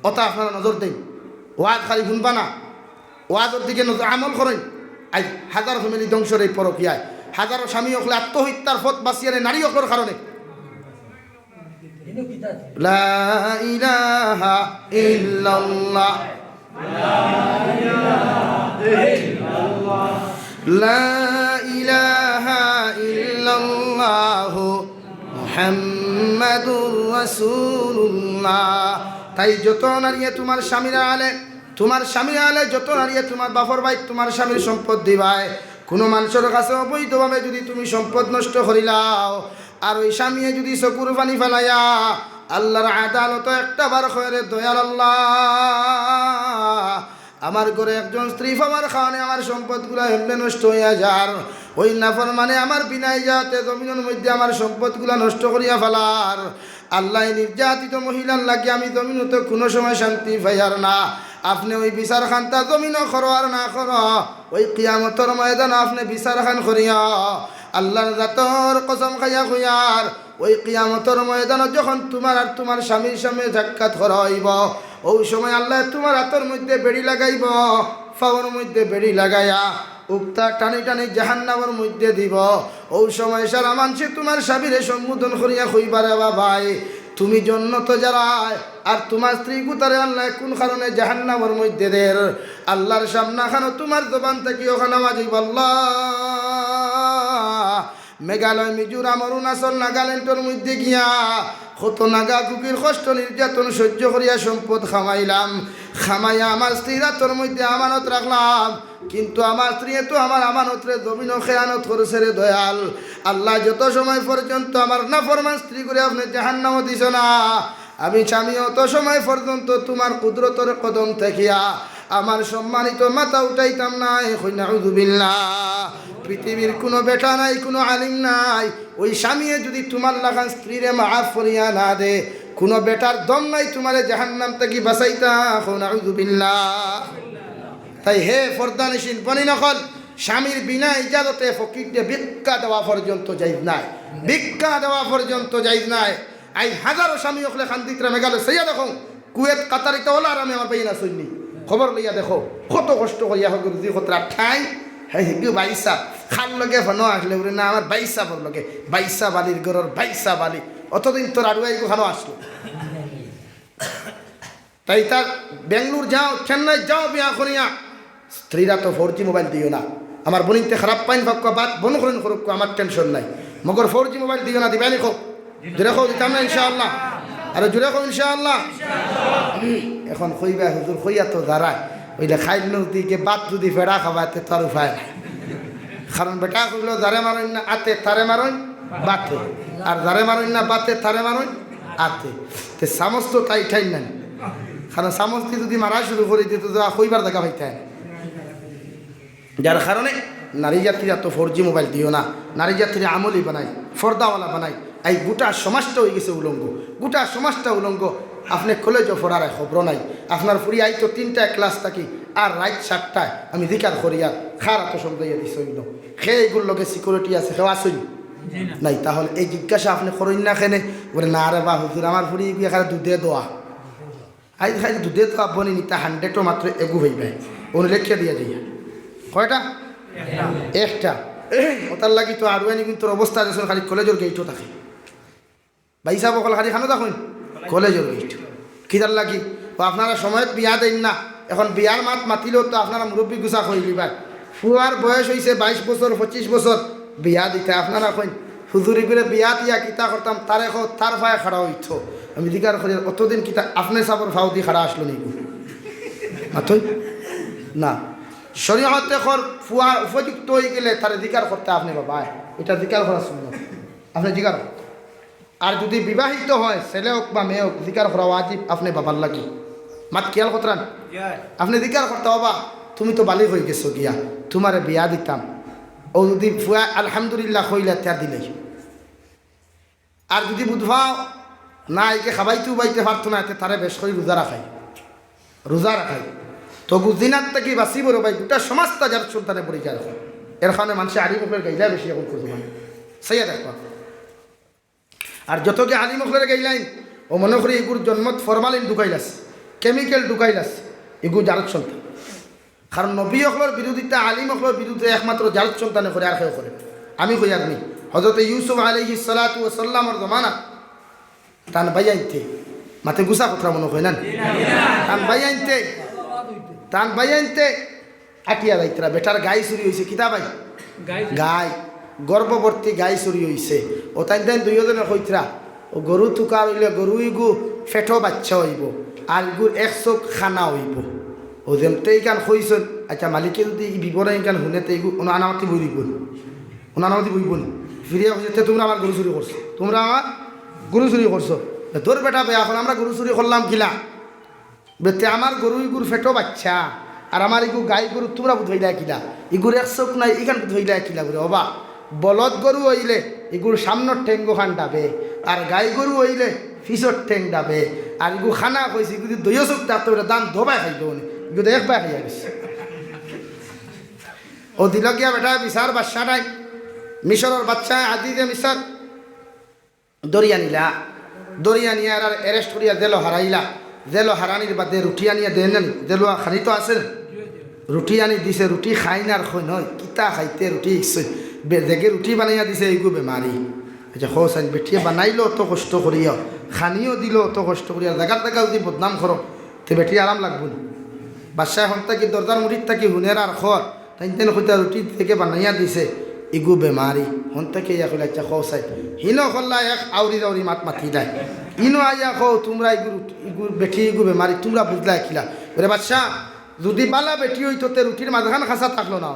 ওটা আপনারা নজর দেইন। ওয়াজ খালি হুনবা না, ওয়াজর দিকে নজর, আমল করইন। আইজ হাজার ফ্যামিলি ধ্বংসর এই পরকিয়ায়, হাজারো স্বামী অকলে আত্মহত্যার পথ বাছিয়ার নারী অকলর কারণে। লা ইলাহা ইল্লাল্লাহ। লা ইলাহা ইল্লাল্লাহু মুহাম্মাদুর রাসূলুল্লাহ। তাই যত নারীয়ে তুমার স্বামীর আলে, তুমার স্বামীর আলে যত নারীয়ে তুমার বাপর ভাই তুমার স্বামীর সম্পদ দিবায়, কুনু মানষর কাছে অবৈধভাবে যুদি তুমি সম্পদ নষ্ট করিলাও, আর ওই স্বামীয়ে যুদি চকুর পানি ফালাইয়া আল্লাহর আদালতো একটা বার কয়, "রে দয়াল আল্লাহ, আমার ঘরে একজন স্ত্রী পাওয়ার কারণে আমার সম্পদগুলা এমনে নষ্ট অইয়া যার, ওই নাফরমানে আমার বিনা ইজাজতে জমিনর মধ্যে আমার সম্পদগুলা নষ্ট করিয়া ফালার। আল্লাহ, এই নির্যাতিত মহিলার লাগি আমি জমিনতো কুনু সময় শান্তি পাইয়ার না। আপনে ওই বিচার খানটা জমিনো করো আর না করো, ওই কিয়ামতর ময়দানো আপনে বিচার খান করিও।" আল্লাহর জাতর কসম খাইয়া কইয়ার, ওই কিয়ামতর ময়দানো যখন তুমার আর তুমার স্বামীর সামনে সাক্ষাৎ করা অইবো, ওই সময় আল্লাহ তুমার আতর মধ্যে বেড়ি লাগাইবো, পাওর মধ্যে বেড়ি লাগাইয়া উক্তা টানি টানি জাহান্নামর মধ্যে দিব। অউ সময় সারা মানষে তুমার স্বামীরে সম্বোধন করিয়া কইবা, "রে বাবাই, তুমি জন্নতো যারায়, আর তুমার স্ত্রী গুতারে আল্লায় কুন কারণে জাহান্নামর মধ্যে দের?" আল্লার সামনাখানো তুমার জবান থাকি অখান আওয়াজ অইবো, আল্লাহ। মেঘালয়, মিজোরাম, অরুণাচল, নাগাল্যান্ডর মধ্যে গিয়া কত নাগা কুকির কষ্ট নির্যাতন সহ্য করিয়া সম্পদ কামাইলাম, কামাইয়া আমার স্ত্রীর আতর মধ্যে আমানত রাখলাম, কিন্তু আমার স্ত্রীয়ে তো আমার আমানতরে জমিনো খেয়ানত করছে রে দয়াল। আল্লাহ, যত সময় পর্যন্ত আমার নাফরমান স্ত্রীগুরে আপনে জাহান্নামো দিছো না, আমি স্বামী অত সময় পর্যন্ত তুমার কুদরতর কদম থাকিয়া আমার সম্মানিত মাথা উঠাইতাম নায়। কই নাউজুবিল্লাহ। পৃথিবীর কুনু বেটা নাই, কুনু আলিম নাই, ওই স্বামীয়ে যুদি তুমার লাখান স্ত্রীরে মাফ করিয়া না দে, কুনু বেটার দম নাই তুমারে জাহান্নাম থাকি বাঁচাইতা। কও নাউজুবিল্লাহ। তাই হে পর্দানিশীন বইন অকল, স্বামীর বিনা ইজাজতে ফকিররে ভিক্ষা দেওয়া পর্যন্ত জায়েজ নাই, ভিক্ষা দেওয়া পর্যন্ত জায়েজ নাই। আইজ হাজারো স্বামী অকলে কান্দিত্রা মেঘালয় চাইয়া দেখো, কুয়েত, কাতার ইতা অলা আরামে আমার বাইন আছইন নি। খবর লইয়া দেখো, কত কষ্ট করিয়া হক রুজি করত্রা ঠাই। হে হিগু বাইসা, কার লগে ফোনো আসলে উরে না আমার বাইসা বর লগে, বাইসা বালির ঘরর বাইসা বালি। অতদিন তোর আড়ুয়া ইগু খানো আসলো। তাই তার বেঙ্গলোর যাও, চেন্নাই যাও বিয়া করিয়া, স্ত্রীরা তো ফোর জি মোবাইল দিও না। আমার বইনতে খারাপ পাইন ফাক্কা বাত বন করইন করুক্কা, আমার টেনশন নাই। মগর ফোর জি মোবাইল দিও না, দিবানি কও। জুরে কও, দিতাম না ইনশাআল্লাহ। আরো জুরে কও ইনশাআল্লাহ। হুম, এখন কইবা, "হুজুর, কইয়া তো যারা, অইলে খাইল নদীকে বাত যুদি ফেড়া খাবায়, তে তার উপায় নাই।" কারণ বেটা কইলো, "যারে মারইন না আতে, তারে মারইন বাতে। আর যারে মারইন না বাতে, তারে মারইন আতে।" তে চামচ তো তাই ঠাইন নাই। কারণ চামচ দি যুদি মারা শুরু করি দিত, তো আর কইবার জাগা পাইতায় না। যার কারণে নারী জাতিরে তো ফোর জি মোবাইল দিও না, নারী জাতিরে আমলি বানাই, ফর্দাওয়ালা বানাই। এই গোটা সমাজটা অইগেছে উলঙ্গ, গোটা সমাজটা উলঙ্গ। আপনে কলেজো পড়ার খবর নাই, আপনার ফুরি আইতো তিনটায় ক্লাস থাকি, আর রাইত সাতটায় আমি জিকার করি, আর কার আতো সমঝাইয়া দিছে অইলো। কে ইগুর লগে সিকিউরিটি আছে, কেউ আছইন? নাই। তাহলে এই জিজ্ঞাসা আপনে করইন না কেনে? বলে, "না রে বা হুজুর, আমার ফুরি ইগু এখানে দুধে দোয়া।" আইজ খালি দুধে তো আব্বনি নিতা হান্ড্রেডও মাত্র এগু অইবে। ওনে লেখিয়া দিয়া যাইয়া। কয়টা? একটা। ওটার লাগি তো আরুয়ানি কিন্তু অবস্থা আছে, খালি কলেজর গেইটও থাকে। ভাই সাহেব, অকল খালি খানো দেখইন? কলেজর গেইট। কিতার লাগি? ও আপনারা সময়ত বিয়া দেইন না। এখন বিয়ার মাত মাতিলেও তো আপনারা মুরব্বি গুছা কইলিবা। ফুয়ার বয়স অইছে বাইশ বছর, পঁচিশ বছর, বিয়া দিতা। আপনারা কইন, "হুজুর ইগুরে বিয়া দিয়া কিতা করতাম, তারে কও, তার পায়ে খাড়া অইতো।" আমি জিকার করি, "অতদিন কিতা আপনে সাবর ফাউদি খাড়া আসলো নি গো?" মাতইন না। শরীয়তে কর ফুয়া উপযুক্ত অইগেলে তারে জিকার করতা আপনে বাবায়। ইটা জিকার করা সুন্নত। আপনে জিকার কর। আর যুদি বিবাহিত হয়, ছেলে অউক বা মেয়ে অউক, জিকার করা ওয়াজিব আপনে বাবার লাগি। মাত খিয়াল করতরা নি? আপনে জিকার করতা, "বাবা, তুমি তো বালিগ অইগেছো গিয়া, তুমারে বিয়া দিতাম।" অউ যুদি ফুয়া আলহামদুলিল্লাহ কইলে, তে দিলাই। আর যুদি বুঝবাও না, একে খাবাইতে উবাইতে পারতো না, তে তারে বেশ করি রুজা রাখাই, রুজা রাখাই। তো জিনার থাকি বাঁচিবো রে ভাই, গোটা সমাজটা যার সন্তানে পড়ি যায় এখন। এর কারণে মানষে আলিম অকলরে গাইলা বেশি এখন করতো মানে। চাইয়া দেখবা। আর যতগি আলিম অকলরে গাইলাইন, ও মনো করি ইগুর জন্মত ফরমালিন ঢুকাইল আছে, কেমিক্যাল ঢুকাইল আছে, ইগু জারত সন্তান। কারণ নবী অকলর বিরোধিতা, আলিম অকলর বিরোধিতা একমাত্র জারত সন্তানে করে, আর কেউ করে না। আমি কইয়ার নি, হযরতে ইউসুফ আলাইহিস সালাতু ওয়াস সালামর জমানা তান ভাইয়াইন্তে, মাতে গুছা কথা মনো কয় না নি? তান ভাইয়াইন্তে, তান ভাইয়াইন্তে আটিয়া যাইতরা, বেটার গাই চুরি অইছে। কিতা ভাই? গাই। গাই, গর্ভবতী গাই চুরি অইছে। ও তাইন তাইন দুইওজনে কইতরা, "ও গরু তুকার অইলে গরু ইগু ফেটো বাইচ্চা অইবো, আর ইগুর এক চউখ কানা অইবো।" ও যেমতে ইখান কইছইন, আইচ্ছা, মালিকে যুদি ই বিবরণ ইখান হুনে, তে ইগু অনো আনামতি বই দিবো নি? অনো আনামতি বইবো নি? ফিরিয়া কইছে, "তে তুমরা আমার গরু চুরি করছো, তুমরা আমার গরু চুরি করছো।" "তোর বেটা বেয়া, এখন আমরা গরু চুরি করলাম কিলা?" বেতে আমার গরু ইগুর ফেটো বাইচ্চা, আর আমার ইগু গাই গরু তুমরা বুঝ পাইলা কিলা? ইগুর এক চউখ নাই, ইখান বুঝ পাইলা কিলা? বুলে, "ওবা, বলদ গরু অইলে ইগুর সামনর ঠেং অখান ডাবে, আর গাই গরু অইলে পিছর ঠেং ডাবে, আর ইগু কানা কইছি, ইগু যুদি দুইও চউখ থাকতো, বেটা ধান দুবায় খাইতো নি, ইগু তো একবায় খাইয়া গেছে।" ও দিল গিয়া বেটা বিচার বাদশা নাই, মিশরর বাদশা আজিজে মিশর, ধরিয়া নিলা, ধরিয়া নিয়া এরারে অ্যারেস্ট করিয়া জেলো হারাইলা। জেলো হারানির বাদে রুটি আনিয়া দেইন না নি? জেলো খানি তো আছে না? রুটি আনি দিছে, রুটি খাইন আর কইন, "ওই, কিতা খাইতে রুটি ইকছইন?" বে-, যেগে রুটি বানাইয়া দিছে, ইগু বেমারি। আচ্ছা, কও চাইন, বেটিয়ে বানাইলো অত কষ্ট করিয়া, খানিও দিলো অত কষ্ট করিয়া, জাগার জাগা যুদি বদনাম করো, তে বেটির আরাম লাগবো নি? বাদশায় হন থাকি দরজার মুড়ির থাকি হুনের আর খর, তাইন তাইন কইতা রুটি যেগে বানাইয়া দিছে, ইগু বেমারি। হন থাকি ইয়া কইলা, "আচ্ছা, কও চাইন।" হিনো করলা এক আউরি জাউরি মাত মাতি দেয়। ইনো আইয়া কও, "তুমরা ইগু রুটি, ইগু বেটি, ইগু বেমারি, তুমরা বুঝলা কিলা?" ওরে বাদশা, যুদি বালা বেটি অইতো, তে রুটির মাঝখান খাসা থাকলো না।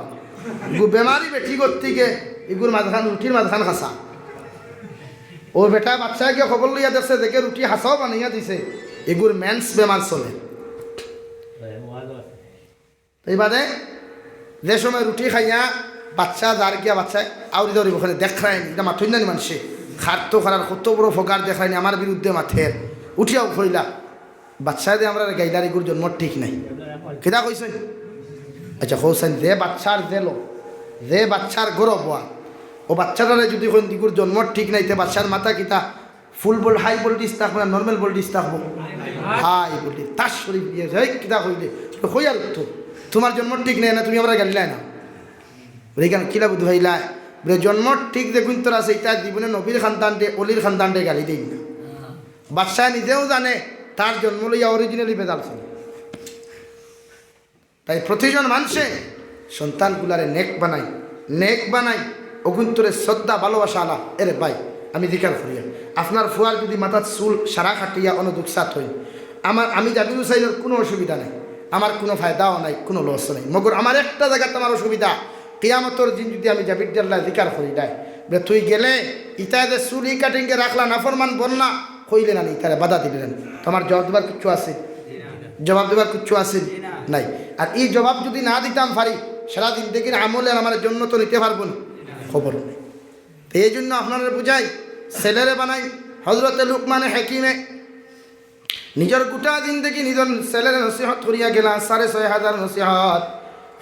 ইগু বেমারি বেটি গতিকে, ইগুর মাঝখান, রুটির মাঝখান খাসা। ও বেটা বাদশায় গিয়া খবর লইয়া দেখছে, যেগে রুটি হাছাও বানাইয়া দিছে, ইগুর মেন্স বেমার চলে। তাই বাদে যে সময় রুটি খাইয়া বাদশা যার গিয়া, বাদশায় আউরি দাউরি বখানে দেখরায়নি, ইটা মাতইন না নি মানষে, খার তো খারার কত বড় ফগার দেখরায়নি, আমার বিরুদ্ধে মাতের, উঠিয়াও কইলা, "বাদশায় দে আমরারে গাইলার, ইগুর জন্ম ঠিক নাই।" কিতা কইছইন? আচ্ছা, কও চাইন, যে বাদশার জেলো, যে বাদশার গরব হওয়া, ও বাদশাটারে যুদি কইন, "ইগুর জন্ম ঠিক নাই", তে বাদশার মাথা কিতা ফুল ভোল-, হাই ভোল্টেজ থাকবো না নরমাল ভোল্টেজ থাকবো? High voltage. তার শরীফ দিয়া যায়, "এই কিতা কইলে?" বলে, "কই আর তো, তুমার জন্ম ঠিক নাই না, তুমি আমরারে গাইলায় না।" বলে, "ইখান কিলা বুদ্ধি পাইলায়?" বলে, "জন্ম ঠিক যেগুইন্তর আছে, ইতা জীবনে নবীর খান্দানরে, অলির খান্দানরে গালি দেইন না।" বাদশায় নিজেও জানে, তার জন্ম লইয়া অরিজিনালি বেজাল ছিল। তাই প্রতিজন মানষে সন্তানগুলারে নেক বানাইন, নেক বানাইন, অগুইন্তরে শ্রদ্ধা ভালোবাসা আলা। এরে ভাই, আমি জিকার করিয়া, আপনার ফুয়ার যুদি মাথাত চুল সারা কাটিয়া অনো দুকসাত অইন, আমার, আমি জাবির হুসাইনর কুনু অসুবিধা নাই, আমার কুনু ফায়দাও নাই, কুনু লসও নাই। মগর আমার একটা জাগাত আমার অসুবিধা, কিয়ামতর দিন যুদি আমি জাবির ডাল্লা জিকার করি দেয়, বলে, "তুই গেলে ইতায় যে চুল ই কাটিংয়ে রাখলা, নাফরমান বনলা, কইলে না নি, ইতারে বাধা দিলে না নি?" তো আমার জবাব দিবার কিচ্ছু আছে? জবাব দিবার কিচ্ছু আছে? নাই। আর ই জবাব যুদি না দিতাম পারি, সারা জিন্দেগির আমলে আর আমার জন্নতো নিতে পারবো না, খবর নাই। তো এই জন্য আপনারারে বুঝাই, ছেলেরে বানাই। হযরতে লুকমানে হাকিমে নিজর গোটা জিন্দেগি নিজর ছেলেরে নসিহত করিয়া গেলা, সাড়ে ছয় হাজার নসিহত।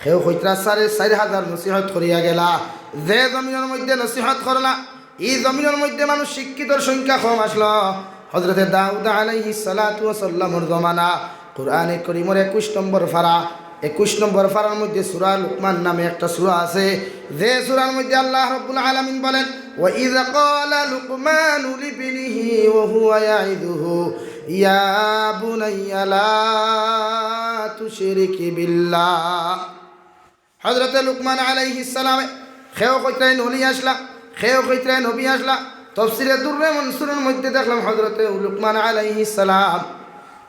কেউ কইতরা সাড়ে চাইর হাজার নসিহত করিয়া গেলা। যে জমিনর মধ্যে নসিহত করলা, ই জমিনর মধ্যে মানুষ শিক্ষিতর সংখ্যা কম আসলো। হযরতে দাউদ আলাইহিস সালাতু ওয়াস সালামর জমানা, কুরআনে করিমর একুশ নম্বর পারা, একুশ নম্বর পারার মধ্যে সূরা লুকমান নামে একটা সূরা আছে, যে সূরার মধ্যে আল্লাহ রাব্বুল আলামিন বলেন, "ওয়া ইয ক্বালা লুকমানু লিবনিহি ওয়া হুয়া ইয়াইযুহু ইয়া বুনাইয়া লা তুশরিক বিল্লাহ।" হযরতে লুকমান আলাইহিস সালামে, কেউ কইতরা অলি আসলা, কেউ কইতরা নবী আসলা। তফসিরে দুররে মনসুরর মধ্যে দেখলাম হযরতে লুকমান আলাইহিস সালাম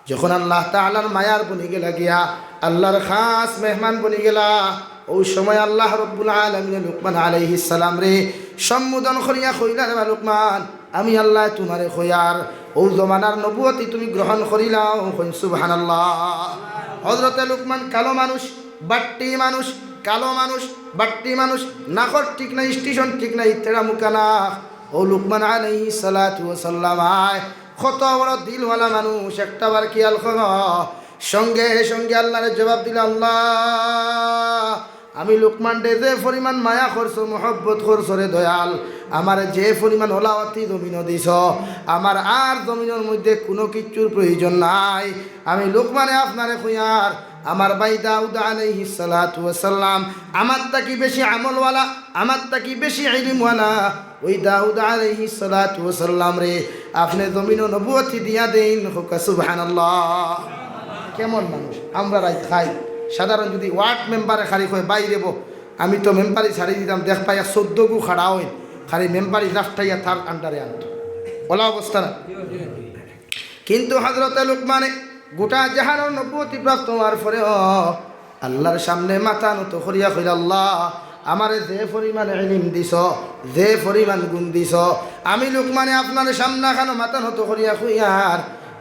যখন আল্লাহ তাআলার মায়ার বনি গেলা গিয়া, আল্লাহর খাস মেহমান বনি গেলা, ওই সময় আল্লাহ রব্বুল আলামিনে লুকমান আলাইহিস সালামরে সম্বোধন করিয়া কইলা, "রে বা লুকমান, আমি আল্লাহ তুমারে কইয়ার, অউ জমানার নবুয়তি তুমি গ্রহণ করিলাও।" কইন সুবহানাল্লাহ। হযরতে লুকমান কালো মানুষ, বাট্টি মানুষ, কালো মানুষ, বাট্টি মানুষ, নাকর ঠিক নাই, স্টেশন ঠিক নাই, তেড়া মুখা নাক। অউ লুকমান আলাইহিস সালাতু ওয়াস সালাম আয়, কত বড় দিলওয়ালা মানুষ, একটা বার খেয়াল করো। সঙ্গে সঙ্গে আল্লাহরে জবাব দিলা, "আল্লাহ, আমি লুকমানরে যে পরিমাণ মায়া করছো, মহব্বত করছো রে দয়াল, আমারে যে পরিমাণ ওলাওয়াতি জমিনো দিছো, আমার আর জমিনর মধ্যে কুনু কিচ্ছুর প্রয়োজন নাই। আমি লুকমানে আপনারে কইয়ার, আমার ভাই দাউদ আলাইহিস সালাতু ওয়াস সালাম আমার থাকি বেশি আমলওয়ালা, আমার থাকি বেশি ইলিমওয়ালা, ওই দাউদ আলাইহিস সালাতু ওয়াস সালামরে আপনে জমিনো নবুয়তি দিয়া দেইন।" কউক্কা সুবহানাল্লাহ। কেমন মানুষ? আমরা রাইত খাই, সাধারণ যুদি ওয়ার্ড মেম্বারে খালি কয়, "বাইরে বো, আমি তো মেম্বারি ছাড়ি দিতাম", দেখবায় এক চৌদ্দ গু খাড়া অইন, খালি মেম্বারি লাফটাইয়া তার আন্ডারে আনতো। ওলা অবস্থা না? কিন্তু হযরতে লুকমানে গোটা জাহানর নবুয়তি প্রাপ্ত হওয়ার পরেও আল্লাহর সামনে মাথা নত করিয়া কইলা, "আল্লাহ, আমারে যে পরিমাণ ইলিম দিছো, যে পরিমাণ গুণ দিছো, আমি লুকমানে আপনার সামনে খানো মাথা নত করিয়া কইয়ার,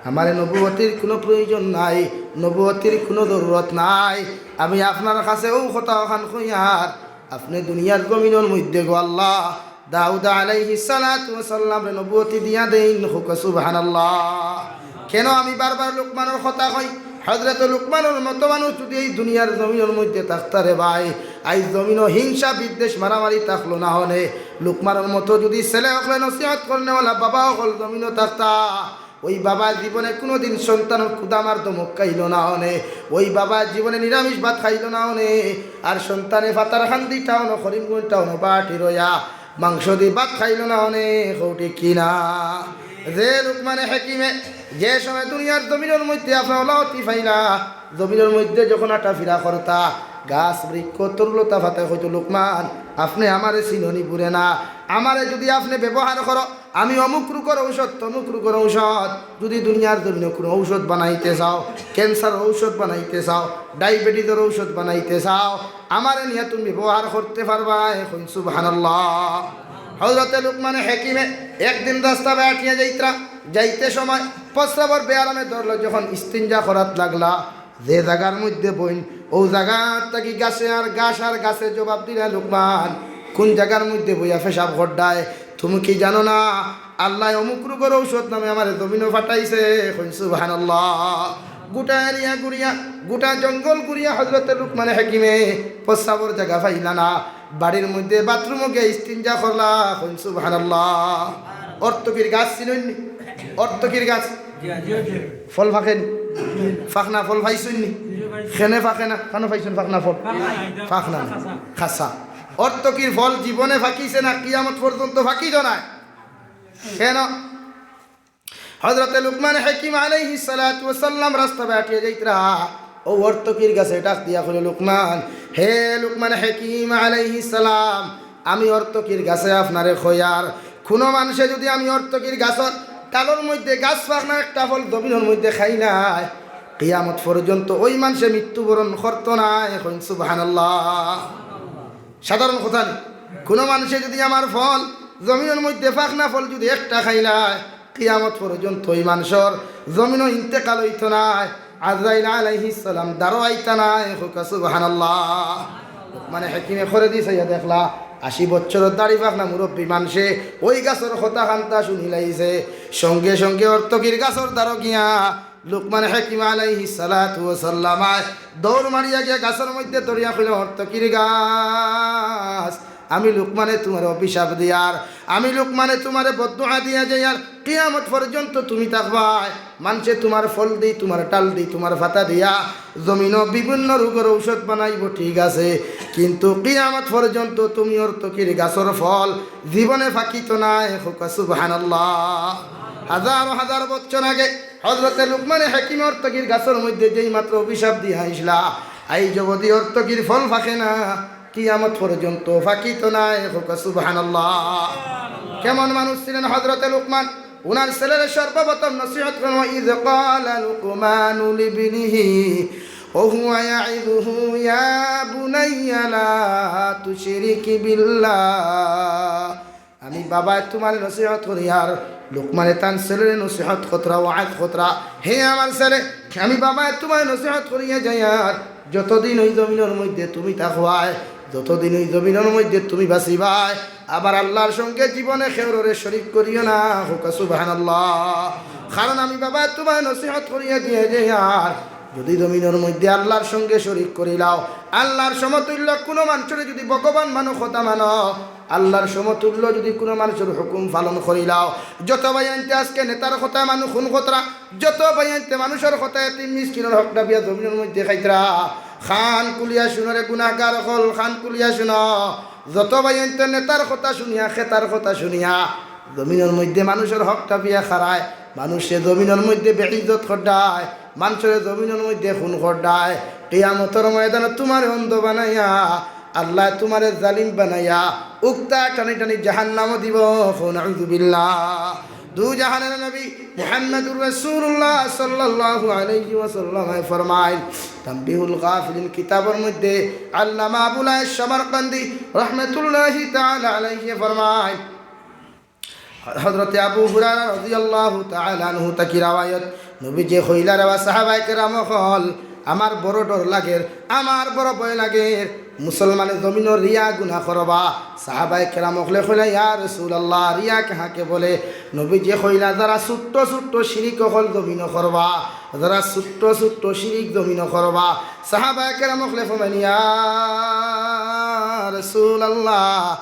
আমারে নবুয়তির কুনু প্রয়োজন নাই, নবুয়তির কুনু জরুরত নাই। আমি আপনার কাছে অউ কথা অখান কইয়ার, আপনে দুনিয়ার জমিনর মধ্যে গো আল্লাহ, দাউদ আলাইহিস সালাতু ওয়াস সালামরে নবুয়তি দিয়া দেইন।" কউক্কা সুবহানাল্লাহ। কেন আমি বারবার লুকমানর কথা কই? হযরতে লুকমানর মতো মানুষ যুদি এই দুনিয়ার জমিনর মধ্যে থাকতা রে ভাই, আইজ জমিনো হিংসা বিদ্বেষ মারামারি থাকলো না অনে। লুকমানর মতো যুদি ছেলে অকলে নসিহত করনেওয়ালা বাবা অকল জমিনো থাকতা, ওই বাবা জীবনে কুনুদিন সন্তানর কুদামার ধমক খাইলো না অনে, ওই বাবা জীবনে নিরামিষ ভাত খাইলো না অনে। আর সন্তানে ফাতার খান্দি টাউনো, করিমগঞ্জ টাউনো বাটি রইয়া মাংস দি ভাত খাইলো না অনে, কও ঠিক কি না? যে লুকমানে হাকিমে যে সময় দুনিয়ার জমিনর মধ্যে আপনার ওলাওতি পাইলা, জমিনর মধ্যে যখন আটা ফিরা করতা, গাছ বৃক্ষ তরুলতা ফাতে কইতো, "লুকমান, আপনে আমারে চিননি বুলে না, আমারে যদি আপনে ব্যবহার করো, আমি অমুক রোগর ঔষধ, তমুক রোগর ঔষধ, যদি দুনিয়ার জমিনো কুনু ঔষধ বানাইতে চাও, ক্যান্সারর ঔষধ বানাইতে চাও, ডায়াবেটিসর ঔষধ বানাইতে চাও, আমারে নিয়া তুমি ব্যবহার করতে পারবায়।" কইন সুবহানাল্লাহ। হযরতে লুকমানে হাকিমে একদিন রাস্তা বায় আটিয়া যাইতরা, যাইতে সময় প্রস্রাবর বেয়ারামে ধরলো, যখন ইস্তিঞ্জা করাত লাগলা, যে জাগার মধ্যে বইন, অউ জাগাত থাকি গাছে আর ঘাস আর গাছে জবাব দিলা, "লুকমান, কুন জাগার মধ্যে বইয়া পেশাব কররায়? তুমি কি জানো না আল্লায় অমুক রোগর ঔষধ নামে আমারে জমিনো ফাটাইছে?" কইন সুবহানাল্লাহ। গুটা এরিয়া ঘুরিয়া, গুটা জঙ্গল ঘুরিয়া হযরতে লুকমানে হাকিমে প্রস্রাবর জাগা পাইলা না। বাড়ির মধ্যে বাথরুমো গিয়া ইস্তিঞ্জা করলা। কইন সুবহানাল্লাহ। অর্তকির গাছ চিনইন নি? অর্তকির গাছ ফল ফাকে নি? ফাকনা ফল পাইছইন নি? কেনে ফাকে না? কেনে পাইছইন ফাকনা ফল? ফাকনা না, খাসা। অর্তকির ফল জীবনে ফাকিছে না, কিয়ামত পর্যন্ত ফাকিতো নায়। কেনে? হযরতে লুকমান হাকিম আলাইহিস সালাতু ওয়াস সালাম রাস্তা বায় আটিয়া যাইতরা, অউ অর্তকির গাছে ডাক দিয়া কইলো, "লুকমান, হে লুকমান হাকিম আলাইহিস সালাম, আমি অর্তকির গাছে আপনারে কইয়ার, কুনু মানষে যদি আমি অর্তকির গাছর ডালর মধ্যে গাছ ফাকনা একটা ফল জমিনর মধ্যে খাইলায়, কিয়ামত পর্যন্ত ওই মানষে মৃত্যুবরণ করতো নায়।" কইন সুবহানাল্লাহ। সাধারণ কথা নি? কুনু মানষে যদি আমার ফল, জমিনর মধ্যে ফাকনা ফল যদি একটা খাইলায়, কিয়ামত পর্যন্ত ওই মানষর জমিনো ইন্তেকাল অইতো নায়, আজরাইল আলাইহিস সালাম দ্বারো আইতা নায়। কউক্কা সুবহানাল্লাহ। লুকমানে হাকিমে খরে দি চাইয়া দেখলা, আশি বছরর দাড়ি ফাকনা মুরব্বি মানষে ওই গাছর কথা খান্তা শুনিলাইছে। সঙ্গে সঙ্গে অর্তকির গাছর দ্বারো গিয়া লুকমান হাকিম আলাইহিস সালাতু ওয়াস সালাম আয় দৌড় মারিয়া গিয়া গাছর মধ্যে ধরিয়া কইলা, "অর্তকির গাছ, আমি লুকমানে তুমারে অভিশাপ দিয়ার, আমি লুকমানে তুমারে বদদোয়া দিয়া যাইয়ার, কিয়ামত পর্যন্ত তুমি থাকবায়। মানষে তুমার ফল দি, তুমার ডাল দি, তুমার ফাতা দিয়া জমিনো বিভিন্ন রোগর ঔষধ বানাইবো, ঠিক আছে, কিন্তু কিয়ামত পর্যন্ত তুমি অর্তকির গাছর ফল জীবনে ফাকিতো নায়।" কউক্কা সুবহানাল্লাহ। হাজার হাজার বছর আগে হযরতে লুকমানে হাকিমে অর্তকির গাছর মধ্যে যেই মাত্র অভিশাপ দিয়া আইছলা, আইজ অবধি অর্তকির ফল ফাকে না, কিয়ামত পর্যন্ত ফাকিতো নায়। কউক্কা সুবহানাল্লাহ। কেমন মানুষ ছিলেন হযরতে লুকমান? উনার ছেলেরে সর্বপ্রথম নসিহত করইন, "ওয়া ইয ক্বালা লুকমানু লিবনিহি ওয়া হুয়া ইয়াইযুহু ইয়া বুনাইয়া লা তুশরিক বিল্লাহ।" আমি বাবায় তুমারে নসিহত করিয়ার, লুকমানে তান ছেলেরে নসিহত করতরা, ওয়াজ করতরা, "হে আমার ছেলে, আমি বাবায় তুমারে নসিহত করিয়া যাইয়ার, যতদিন ওই জমিনর মধ্যে তুমি থাকবায়, যতদিন ওই জমিনর মধ্যে তুমি বাঁচিবায়, আবার আল্লাহর সঙ্গে জীবনে কেউররে শরিক করিও না।" কউক্কা সুবহানাল্লাহ। কারণ আমি বাবায় তুমারে নসিহত করিয়া দিয়া যাইয়ার, যদি জমিনর মধ্যে আল্লাহর সঙ্গে শরিক করিলাও, আল্লাহর সমতুল্য কুনু মানষরে যদি ভগবান মানো, খোদা মানো, আল্লাহর সমতুল্য যদি কুনু মানষর হুকুম পালন করিলাও, যত ভাইয়াইন্তে আজকে নেতার কথা মানুষ খুন করতরা, যত ভাইয়াইন্তে মানুষর কথা এতিম মিসকিনর হক দাবিয়া জমিনর মধ্যে খাইতরা, কান খুলিয়া শুনো রে গুনাহগার অকল, কান খুলিয়া শুনো। যত ভাইয়াইন্তে নেতার কথা শুনিয়া, খেতার কথা শুনিয়া, জমিনর মধ্যে মানুষর হক দাবিয়া খারায়, মানষে জমিনর মধ্যে বেইজ্জত কররায়, মানষরে জমিনর মধ্যে খুন কররায়, কিয়ামতর ময়দানো তুমারে অন্ধ বানাইয়া, আল্লায় তুমারে জালিম বানাইয়া, উক্তা টানি টানি জাহান্নামো দিবো। কও নাউযুবিল্লাহ। দু জাহানের নবী মুহাম্মাদুর রাসূলুল্লাহ সাল্লাল্লাহু আলাইহি ওয়াসাল্লামে ফরমাইন, তানবীহুল গাফিলিন কিতাবর মধ্যে আল্লামা আবুল আয়েশ সামারকান্দি রহমাতুল্লাহি তাআলা আলাইহি ফরমাইন, হযরতে আবু হুরায়রা রাদিয়াল্লাহু তাআলা আনহু থাকি রাওয়ায়াত, নবীজিয়ে কইলা, "রে বা সাহাবায়ে কেরাম অকল, আমার বড় ডর লাগের, আমার বড় ভয় লাগের, মুসলমানে জমিনো রিয়া গুনা করবা।" সাহাবায়ে কেরাম অকলে কইলা, "ইয়া রাসূলুল্লাহ, রিয়া কাহাকে বলে?" নবীজিয়ে কইলা, "যারা ছোট্ট ছোট্ট শিরিক অকল জমিনো করবা, যারা ছোট্ট ছোট্ট শিরিক জমিনো করবা।" সাহাবায়ে কেরাম অকলে ফরমাইন, "ইয়া রাসূলুল্লাহ,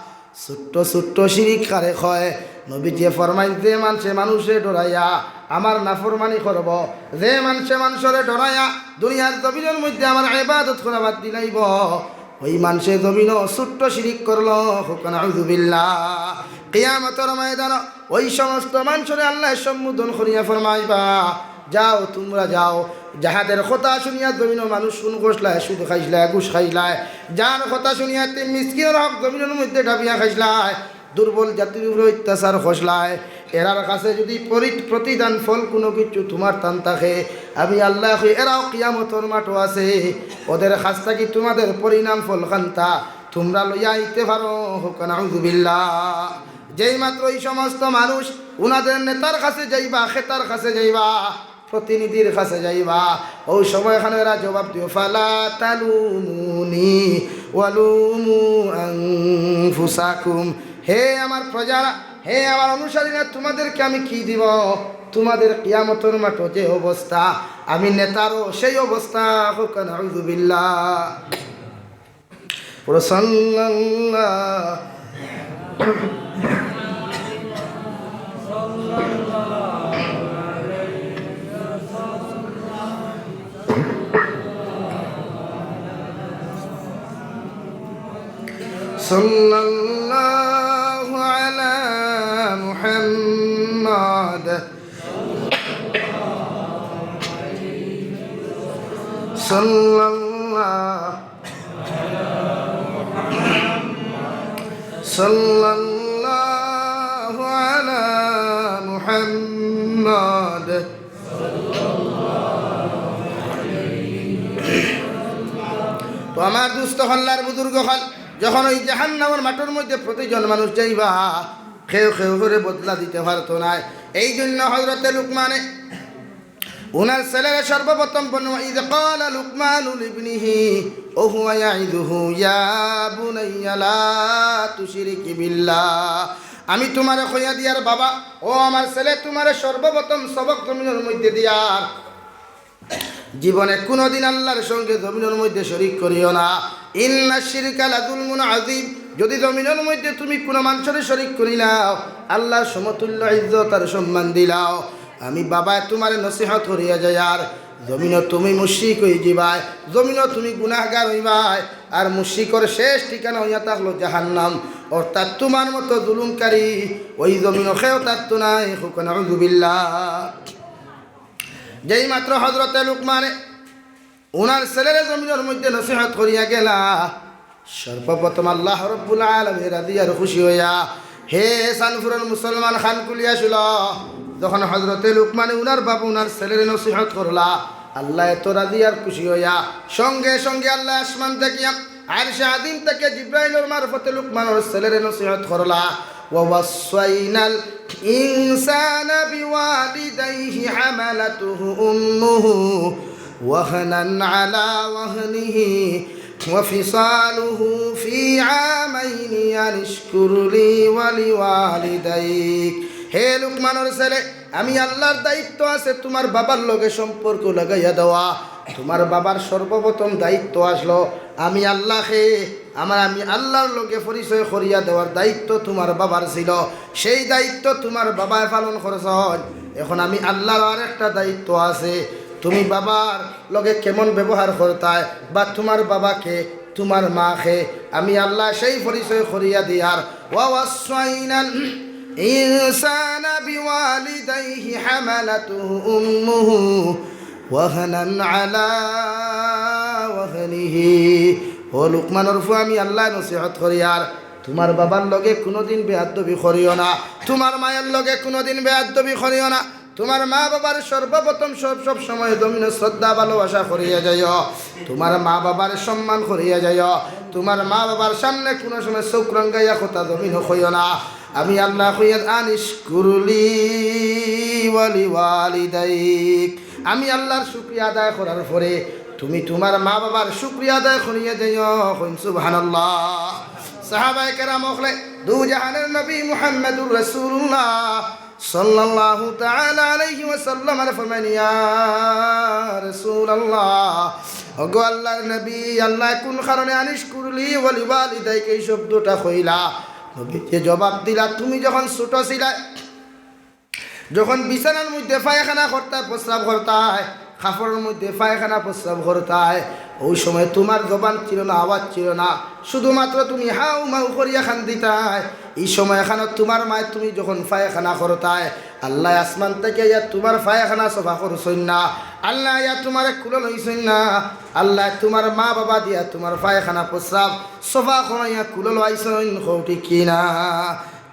ছোট্ট ছোট্ট শিরিক কারে কয়?" নবীজিয়ে ফরমাইন, যে মানষে মানুষরে ডরাইয়া আমার নাফরমানি করবো, যে মানষে মানুষরে ডরাইয়া দুনিয়ার জমিনর মধ্যে আমার ইবাদত করা বাদ দিলাইবো, ওই মানষে জমিনো ছোট্ট শিরিক করলো। কউক্কা নাউজুবিল্লাহ। কিয়ামতর ময়দানো ওই সমস্ত মানষরে আল্লায় সম্বোধন করিয়া ফরমাইবা, যাও, তুমরা যাও। যাহাদের কথা শুনিয়া জমিনো মানুষ খুন করছলায়, সুদ খাইছলায়, ঘুষ খাইছলায়, যার কথা শুনিয়া এতিম মিসকিনর হক জমিনর মধ্যে ডাবিয়া খাইছলায়, দুর্বল জাতির উপরে অত্যাচার করছলায়, এরার কাছে যুদি পরি-, প্রতিদান ফল কুনু কিছু তুমার তান থাকে, আমি আল্লায় কই, এরাও কিয়ামতর মাঠো আছে, ওদের কাছ থাকি তুমাদের পরিণাম ফল খান্তা তুমরা লইয়া আইতে পারো। কউক্কা নাউজুবিল্লাহ। যেই মাত্র ওই সমস্ত মানুষ উনাদের নেতার কাছে যাইবা, খেতার কাছে যাইবা, প্রতিনিধির কাছে যাইবা, ওই সময় এখানে এরা জবাব দিও, "ফালা তালুমুনি ওয়ালুমু আনফুসাকুম।" হে আমার প্রজারা, হে আমার অনুসারীরা, তোমাদেরকে আমি কি দিব? তোমাদের কিয়ামতর মাঠো যে অবস্থা, আমি নেতারও সেই অবস্থা। কউক্কা নাউজুবিল্লাহ। পড়ো সাল্লাল্লাহ। সাল্লাল্লাহু আলা মুহাম্মাদ। সাল্লাল্লাহু সাল্লাল্লাহু আলা মুহাম্মাদ। তো আমার দুস্ত অকল আর বুজুর্গ অকল, যখন ওই জাহান্নামর মাঠর মধ্যে প্রতিজন মানুষ যাইবা, কেউ কেউ করে বদলা দিতে পারতো নায়। এই জন্য হযরতে লুকমানে উনার ছেলেরে সর্বপ্রথম বললেন, "ওয়া ইয ক্বালা লুকমানু লিবনিহি ওয়া হুয়া ইয়াইযুহু, ইয়া বুনাইয়া লা তুশরিক বিল্লাহ।" আমি তোমারে কইয়া দিয়ার বাবা, ও আমার ছেলে, তোমারে সর্বপ্রথম সবক জমিনর মধ্যে দিয়ার, জীবনে কুনুদিন আল্লাহর সঙ্গে জমিনর মধ্যে শরিক করিও না। ইন্না শিরকা লাযুলমুন আযীম। যদি জমিনর মধ্যে তুমি কুনু মানষরে শরিক করিলাও, আল্লাহর সমতুল্য ইজ্জত আর সম্মান দিলাও, আমি বাবায় তোমারে নসিহত করিয়া যাইয়ার, জমিনো তুমি মুশরিক অইযিবায়, জমিনো তুমি গুনাহগার অইবায়, আর মুশরিকর শেষ ঠিকানা অইয়া থাকলো জাহান্নাম। অর্থাৎ তোমার মতো জুলুমকারী ওই জমিনো কেউ থাকতো নায়। কউক্কা নাউজুবিল্লাহ। যেই মাত্র হযরতে লুকমানে উনার ছেলেরে জমিনর মধ্যে নসিহত করিয়া গেলা, সর্বপ্রথম আল্লাহ রব্বুল আলামিন রাজি আর খুশি অইয়া, হে সানপুরর মুসলমান, কান খুলিয়া শুনো, যখন হযরতে লুকমানে উনার বাবা উনার ছেলেরে নসিহত করলা, আল্লাহ এত রাজি আর খুশি অইয়া সঙ্গে সঙ্গে আল্লাহ আসমান থাকিয়া আরশে আজিম থাকি জিব্রাইলর মারফতে লুকমানর ছেলেরে নসিহত করলা, "ওয়া ওয়াসসাইনাল ইনসানা বিওয়ালিদাইহি হামালাতুহু উম্মুহু ওয়াহনান আলা ওয়াহনিহি ওয়া ফিসালুহু ফি আমাইনি আন ইশকুর লি ওয়া লিওয়ালিদাইক।" হে লুকমানর ছেলে, আমি আল্লাহর দায়িত্ব আছে তোমার বাবার লগে সম্পর্ক লাগাইয়া দেওয়া। তোমার বাবার সর্বপ্রথম দায়িত্ব আসলো, আমি আল্লাহকে, আমার, আমি আল্লাহর লগে পরিচয় করিয়া দেওয়ার দায়িত্ব তোমার বাবার ছিল। সেই দায়িত্ব তোমার বাবায় পালন করছইন। এখন আমি আল্লাহর আরেকটা দায়িত্ব আছে, তুমি বাবার লগে কেমন ব্যবহার করতায় বা তোমার বাবাকে, তোমার মাকে, আমি আল্লাহ সেই পরিচয় করিয়া দিয়ার। ওয়া ওয়াসসাইনাল ইনসানা বিওয়ালিদাইহি হামালাতুহু উম্মুহু ওয়াহনান আলা ওয়াহনিহি। ও লুকমানর ফুয়া, আমি আল্লাহ নসিহত করিয়ার, তোমার বাবার লগে কুনুদিন বেয়াদবি করিও না, তোমার মায়ের লগে কুনুদিন বেয়াদবি করিও না। তোমার মা বাবার সর্বপ্রথম সব, সব সময় জমিনো শ্রদ্ধা ভালোবাসা করিয়া যাইও, তোমার মা বাবার সম্মান করিয়া যাইও। তোমার মা বাবার সামনে কুনু সময় চউখ রাঙ্গাইয়া কথা জমিনো কইও না। আমি আল্লাহ কইয়া, আন ইশকুর লি ওয়া লিওয়ালিদাইক। আমি আল্লাহর শুকরিয়া আদায় করার পরে তুমি তোমার মা বাবার শুকরিয়া আদায় করিয়া যাইও। কইন সুবহানাল্লাহ। সাহাবায়ে কেরাম অকলে দু জাহানের নবী মুহাম্মাদুর রাসূলুল্লাহ সাল্লাল্লাহু তাআলা আলাইহি ওয়াসাল্লামরে ফরমাইন, ইয়া রাসূলুল্লাহ, ওগো আল্লাহর নবী, আল্লাহ কোন কারণে আন ইশকুর লি ওয়া লিওয়ালিদাইক এই শব্দটা কইলা? নবীয়ে জবাব দিলা, তুমি যখন ছোট ছিলায়, যখন বিছানার মধ্যে পায়খানা করতায়, প্রস্রাব করতায়, কাপড়র মধ্যে পায়খানা প্রস্রাব করতায়, ওই সময় তুমার জবান ছিল না, আওয়াজ ছিল না, শুধুমাত্র তুমি হাউ মাউ করিয়া কান্দিতায়। ই সময় এখানো তুমার মায় তুমি যখন পায়খানা করতায়, আল্লায় আসমান থাকি আইয়া তুমার পায়খানা সাফা করছইন না, আল্লায় আইয়া তুমারে কুলো লইছইন না, আল্লায় তুমার মা বাবা দিয়া তুমার পায়খানা প্রস্রাব সাফা করাইয়া কুলো লইছইন, কও ঠিক কি না?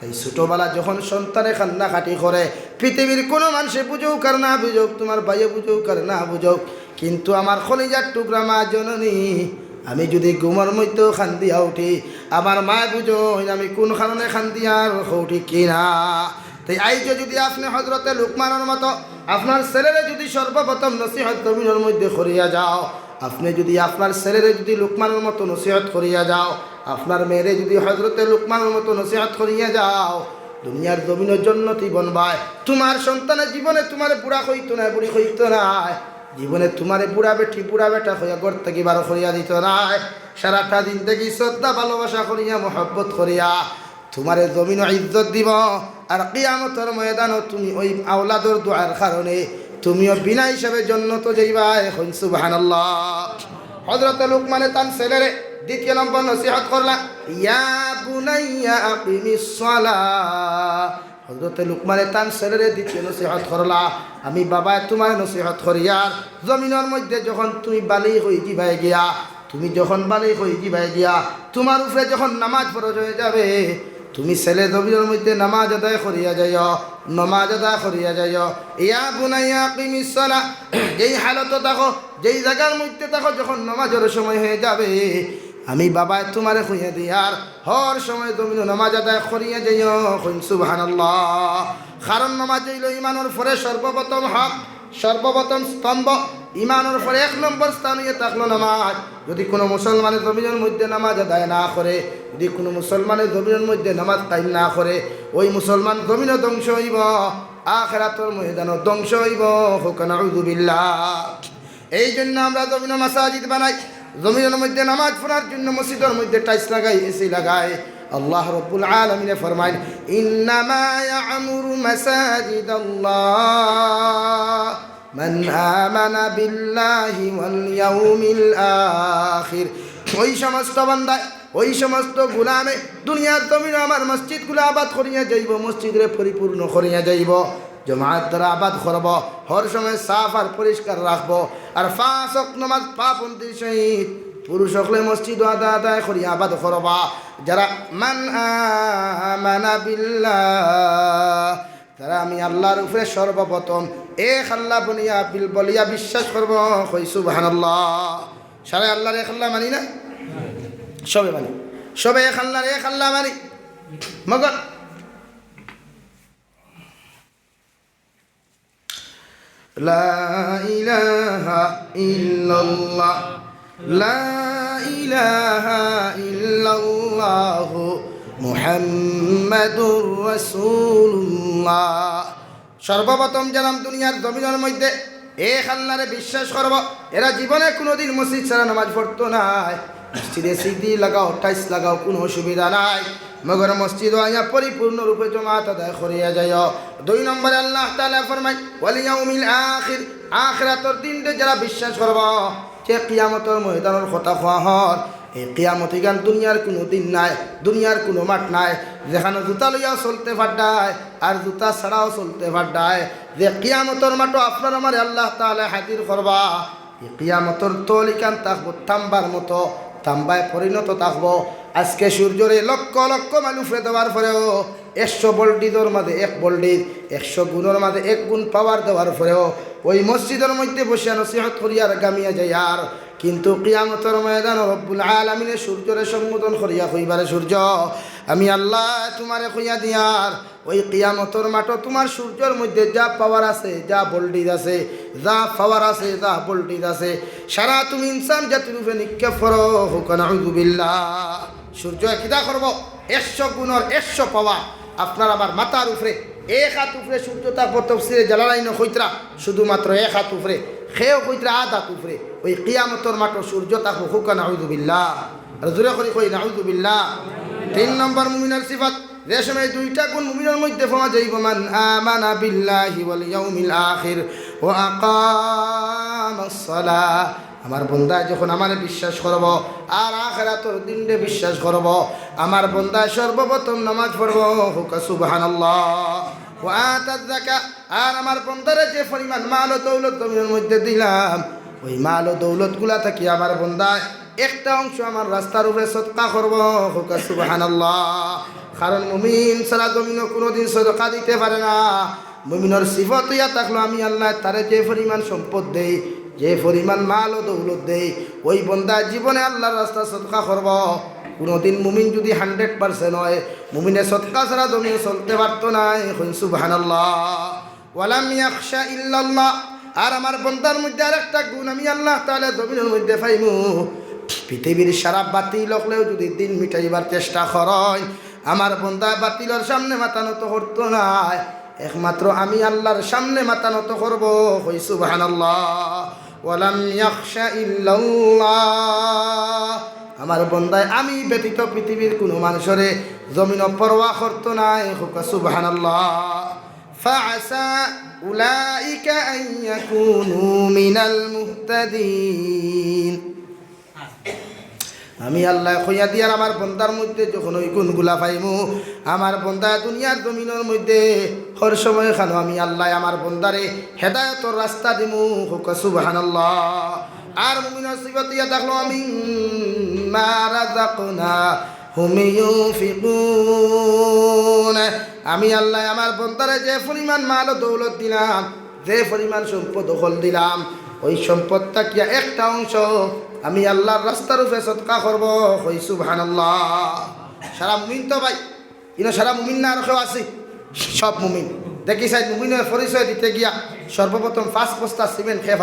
তাই ছোটবেলা যখন সন্তানে কান্নাকাটি করে, পৃথিবীর কোনো মানষে বুঝউক আর না বুঝউক, তুমার ভাইয়ে বুঝউক আর না বুঝউক, কিন্তু আমার কলিজার টুকরা মা জননী, আমি যুদি ঘুমর মধ্যেও কান্দিয়া উঠি, আমার মায় বুঝইন আমি কোন কারণে কান্দিয়ার, কও ঠিক কি না? তাই আইজও যুদি আপনে হযরতে লুকমানর মতো আপনার ছেলেরে যুদি সর্বপ্রথম নসিহত জমিনর মধ্যে করিয়া যাও, আপনে যুদি আপনার ছেলেরে যুদি লুকমানর মতো নসিহত করিয়া যাও, আপনার মেয়েরে যুদি হযরতে লুকমানর মতো নসিহত করিয়া যাও, দুনিয়ার জমিনো জন্নতি বনবায়। তুমার সন্তানে জীবনে তুমারে বুড়া কইতো নায়, বুড়ি কইতো নায়, জীবনে তুমারে বুড়া বেটি, বুড়া বেটা কইয়া ঘর থাকি বার করিয়া দিতো নায়। সারাটা জিন্দেগি শ্রদ্ধা ভালোবাসা করিয়া, মহব্বত করিয়া তুমারে জমিনো ইজ্জত দিবো, আর কিয়ামতর ময়দানো তুমি ওই আওলাদর দোয়ার কারণে তুমিও বিনা হিসাবে জন্নতো যাইবায়। কইন সুবহানাল্লাহ। হযরতে লুকমানে তান ছেলেরে দ্বিতীয় নম্বর নসিহত করলা, "ইয়া বুনাইয়া আকিমিস সালাহ।" হযরতে লুকমানে তান ছেলেরে দ্বিতীয় নসিহত করলা, "আমি বাবায় তুমারে নসিহত করিয়ার, জমিনর মধ্যে যখন তুমি বালিগ অইযিবায় গিয়া, তুমি যখন বালিগ অইযিবায় গিয়া, তুমার উপরে যখন নামাজ ফরজ অইযাবে, তুমি ছেলে জমিনর মধ্যে নামাজ আদায় করিয়া যাইও, নামাজ আদায় করিয়া যাইও।" ইয়া বুনাইয়া আকিমিস সালাহ, যেই হালতো থাকো, যেই জাগার মধ্যে থাকো, যখন নামাজর সময় অইযাবে, আমি বাবায় তুমারে কইয়া দিয়ার, হর সময় জমিনো নামাজ আদায় করিয়া যাইও। কইন সুবহানাল্লাহ। কারণ নামাজ অইলো ইমানর পরে সর্বপ্রথম হক, সর্বপ্রথম স্তম্ভ। ইমানর পরে এক নম্বর স্থান অইয়া থাকলো নামাজ। যুদি কুনু মুসলমানে জমিনর মধ্যে নামাজ আদায় না করে, যুদি কুনু মুসলমানে জমিনর মধ্যে নামাজ কায়েম না করে, ওই মুসলমান জমিনো ধ্বংস অইবো, আখেরাতর ময়দানো ধ্বংস অইবো। কউক্কা নাউযুবিল্লাহ। এই জন্য আমরা জমিনো মাসাজিদ বানাই, জমিনর মধ্যে নামাজ পড়ার জন্য মসজিদর মধ্যে tiles লাগাই, AC লাগাই। আল্লাহ রব্বুল আলামিনে ফরমাইন, "ইন্নামা ইয়া'মুরু মাসাজিদাল্লাহ মান আমানা বিল্লাহি ওয়াল ইয়াউমিল আখির।" ওই সমস্ত বান্দায়, ওই সমস্ত গুলামে দুনিয়ার জমিনো আমার মসজিদগুলা আবাদ করিয়া যাইবো, মসজিদরে পরিপূর্ণ করিয়া যাইবো। জমাত দ্বারা আবাদ করবো, হর সময় সাফ আর পরিষ্কার রাখবো। আর পাঁচ ওয়াক্ত নামাজ পাবন্দির সহিত পুরুষ অকলে মসজিদো আদায় আদায় করি আবাদ করবা। যারা মান আমানা বিল্লাহ, যারা আমি আল্লাহর উপরে সর্বপ্রথম এক আল্লাহ বনিয়া বিল-, বলিয়া বিশ্বাস করবো, কই সুবহানাল্লাহ। সারা আল্লাহর এক আল্লাহ মানি না? সবে মানি, সবে এক আল্লাহর এক আল্লাহ মানি। মগর লা ইলাহা ইল্লাল্লাহ, লা ইলাহা ইল্লাল্লাহু মুহাম্মাদুর রাসূলুল্লাহ। সর্বপ্রথম যারা দুনিয়ার জমিনর মধ্যে এক আল্লাহরে বিশ্বাস করবো, এরা জীবনে কুনুদিন মসজিদ ছাড়া নামাজ পড়তো নায়। মসজিদে সিডি লাগাও, tiles লাগাও, কুনু অসুবিধা নাই, মগর মসজিদো আইয়া পরিপূর্ণ রূপে জমাত আদায় করিয়া যাইও। দুই নম্বরে আল্লাহ তাআলা ফরমায়, "ওয়াল ইয়াউমিল আখির", আখিরাতর দিনরে যারা বিশ্বাস করবো, যে কিয়ামতর ময়দানর কথা কওয়া হর, এই কিয়ামত ইখান দুনিয়ার কুনু দিন নায়, দুনিয়ার কুনু মাঠ নায়, যেখানো জুতা লইয়াও চলতে পাররায় আর জুতা ছাড়াও চলতে পাররায়। যে কিয়ামতর মাঠো আপনার আমারে আল্লাহ তাআলা হাজির করবা, এই কিয়ামতর তল ইখান থাকবো তাম্বার মতো, তাম্বায় পরিণত থাকবো। আজকে সূর্যরে লক্ষ লক্ষ মাইল উপরে দেওয়ার পরেও, একশো ভোল্টেজর মাঝে এক ভোল্টেজ, একশো গুণর মাঝে এক গুণ power দেওয়ার পরেও, ওই মসজিদর মধ্যে বসিয়া নসিহত করিয়ার ঘামিয়া যাইয়ার, কিন্তু কিয়ামতর ময়দানো রব্বুল আলামিনে সূর্যরে সম্বোধন করিয়া কইবা রে, "সূর্য, আমি আল্লায় তুমারে কইয়া দিয়ার, ওই কিয়ামতর মাঠো তুমার সূর্যর মধ্যে যা power আছে, যা ভোল্টেজ আছে, যা power আছে, যা ভোল্টেজ আছে, সারা তুমি ইনসান জাতির উপরে নিক্ষেপ করো।" কউক্কা নাউযুবিল্লাহ। সূর্য কিতা করবো? একশো গুণর একশো power আপনার আমার মাথার উপরে, এক আত উপরে সূর্য থাকবো। তফসিরে জালালাইনো কইতরা শুধুমাত্র এক আত উপরে, কেউ কইতরা আধা আত উপরে। ওই কিয়ামতর মাঠো সূর্য থাকবো। কউক্কা নাউযুবিল্লাহ। আর জোরে করি কই নাউযুবিল্লাহ। তিন নম্বর মুমিনর সিফাত, যে সময় দুইটা গুণ মুমিনর মধ্যে পাওয়া যাইব, মান আমানা বিল্লাহি ওয়াল ইয়াউমিল আখির ওয়া আকামাস সালাহ। আমার বন্দায় যখন আমারে বিশ্বাস করব আর আখিরাতর দিনরে বিশ্বাস করব, আমার বন্দায় সর্বপ্রথম নামাজ পড়ব, কউক্কা সুবহানাল্লাহ। ওয়া আতাজ যাকাত, আর আমার বন্দারে যে পরিমাণ মাল ও দৌলত জমিনর মধ্যে দিলাম, ওই মাল ও দৌলতগুলা থাকি আমার বন্দায় একটা অংশ আমার রাস্তার উপরে সদকা করব, কউক্কা সুবহানাল্লাহ। কারণ মুমিন ছাড়া জমিনো কুনুদিন সদকা দিতে পারে না। মুমিনর সিফত অইয়া থাকলো, আমি আল্লায় তারে যে পরিমাণ সম্পদ দেই, যে পরিমাণ মাল ও দৌলত দেই, ওই বন্দায় জীবনে আল্লার রাস্তাত সদকা করব। কুনুদিন মুমিন যুদি hundred percent অয়, মুমিনে সদকা ছাড়া জমিনো চলতে পারতো নায়। কইন সুবহানাল্লাহ। ওয়ালাম ইয়াখশা ইল্লাল্লাহ। আর আমার বন্দার মধ্যে আরেকটা গুণ আমি আল্লাহ তাআলা জমিনর মধ্যে পাইমু, পৃথিবীর সারা বাতিল অকলেও যুদি দিন মিটাইবার চেষ্টা করইন, আমার বন্দায় বাতিলর সামনে মাথা নত করতো নায়, একমাত্র আমি আল্লার সামনে মাথা নত করব। কই সুবহানাল্লাহ। ওয়ালাম ইয়াখশা ইল্লাল্লাহ। আমার বন্দায় আমি ব্যতীত পৃথিবীর কুনু মানষরে জমিনো পরোয়া করতো নায়। কউক্কা সুবহানাল্লাহ। ফাআসা উলাইকা আন ইয়াকুনু মিনাল মুহতাদিন। আমি আল্লায় কইয়া দিয়ার আমার বন্দার মধ্যে যখন ওই গুণগুলা পাইমু, আমার বন্দায় দুনিয়ার জমিনর মধ্যে হর সময় খানো আমি আল্লায় আমার বন্দারে হেদায়তর রাস্তা দিমু। কউক্কা সুবহানাল্লাহ। আর মুমিনর সিফত অইয়া থাকলো, মিম্মা রাযাকনাহুম ইউনফিকুন। আমি আল্লায় আমার বন্দারে যে পরিমাণ মাল ও দৌলত দিলাম, যে পরিমাণ সম্পদ অকল দিলাম, ওই সম্পদ থাকিয়া একটা অংশ আমি আল্লার রাস্তার উপরে সদকা করব। কই সুবহানাল্লাহ। সারা মুমিন তো ভাই, ইনো সারা মুমিন না আর কেউ আছে? সব মুমিন। দেখি চাই, মুমিনর পরিচয় দিতে গিয়া সর্বপ্রথম পাঁচ বস্তা সিমেন্ট কে পারবো?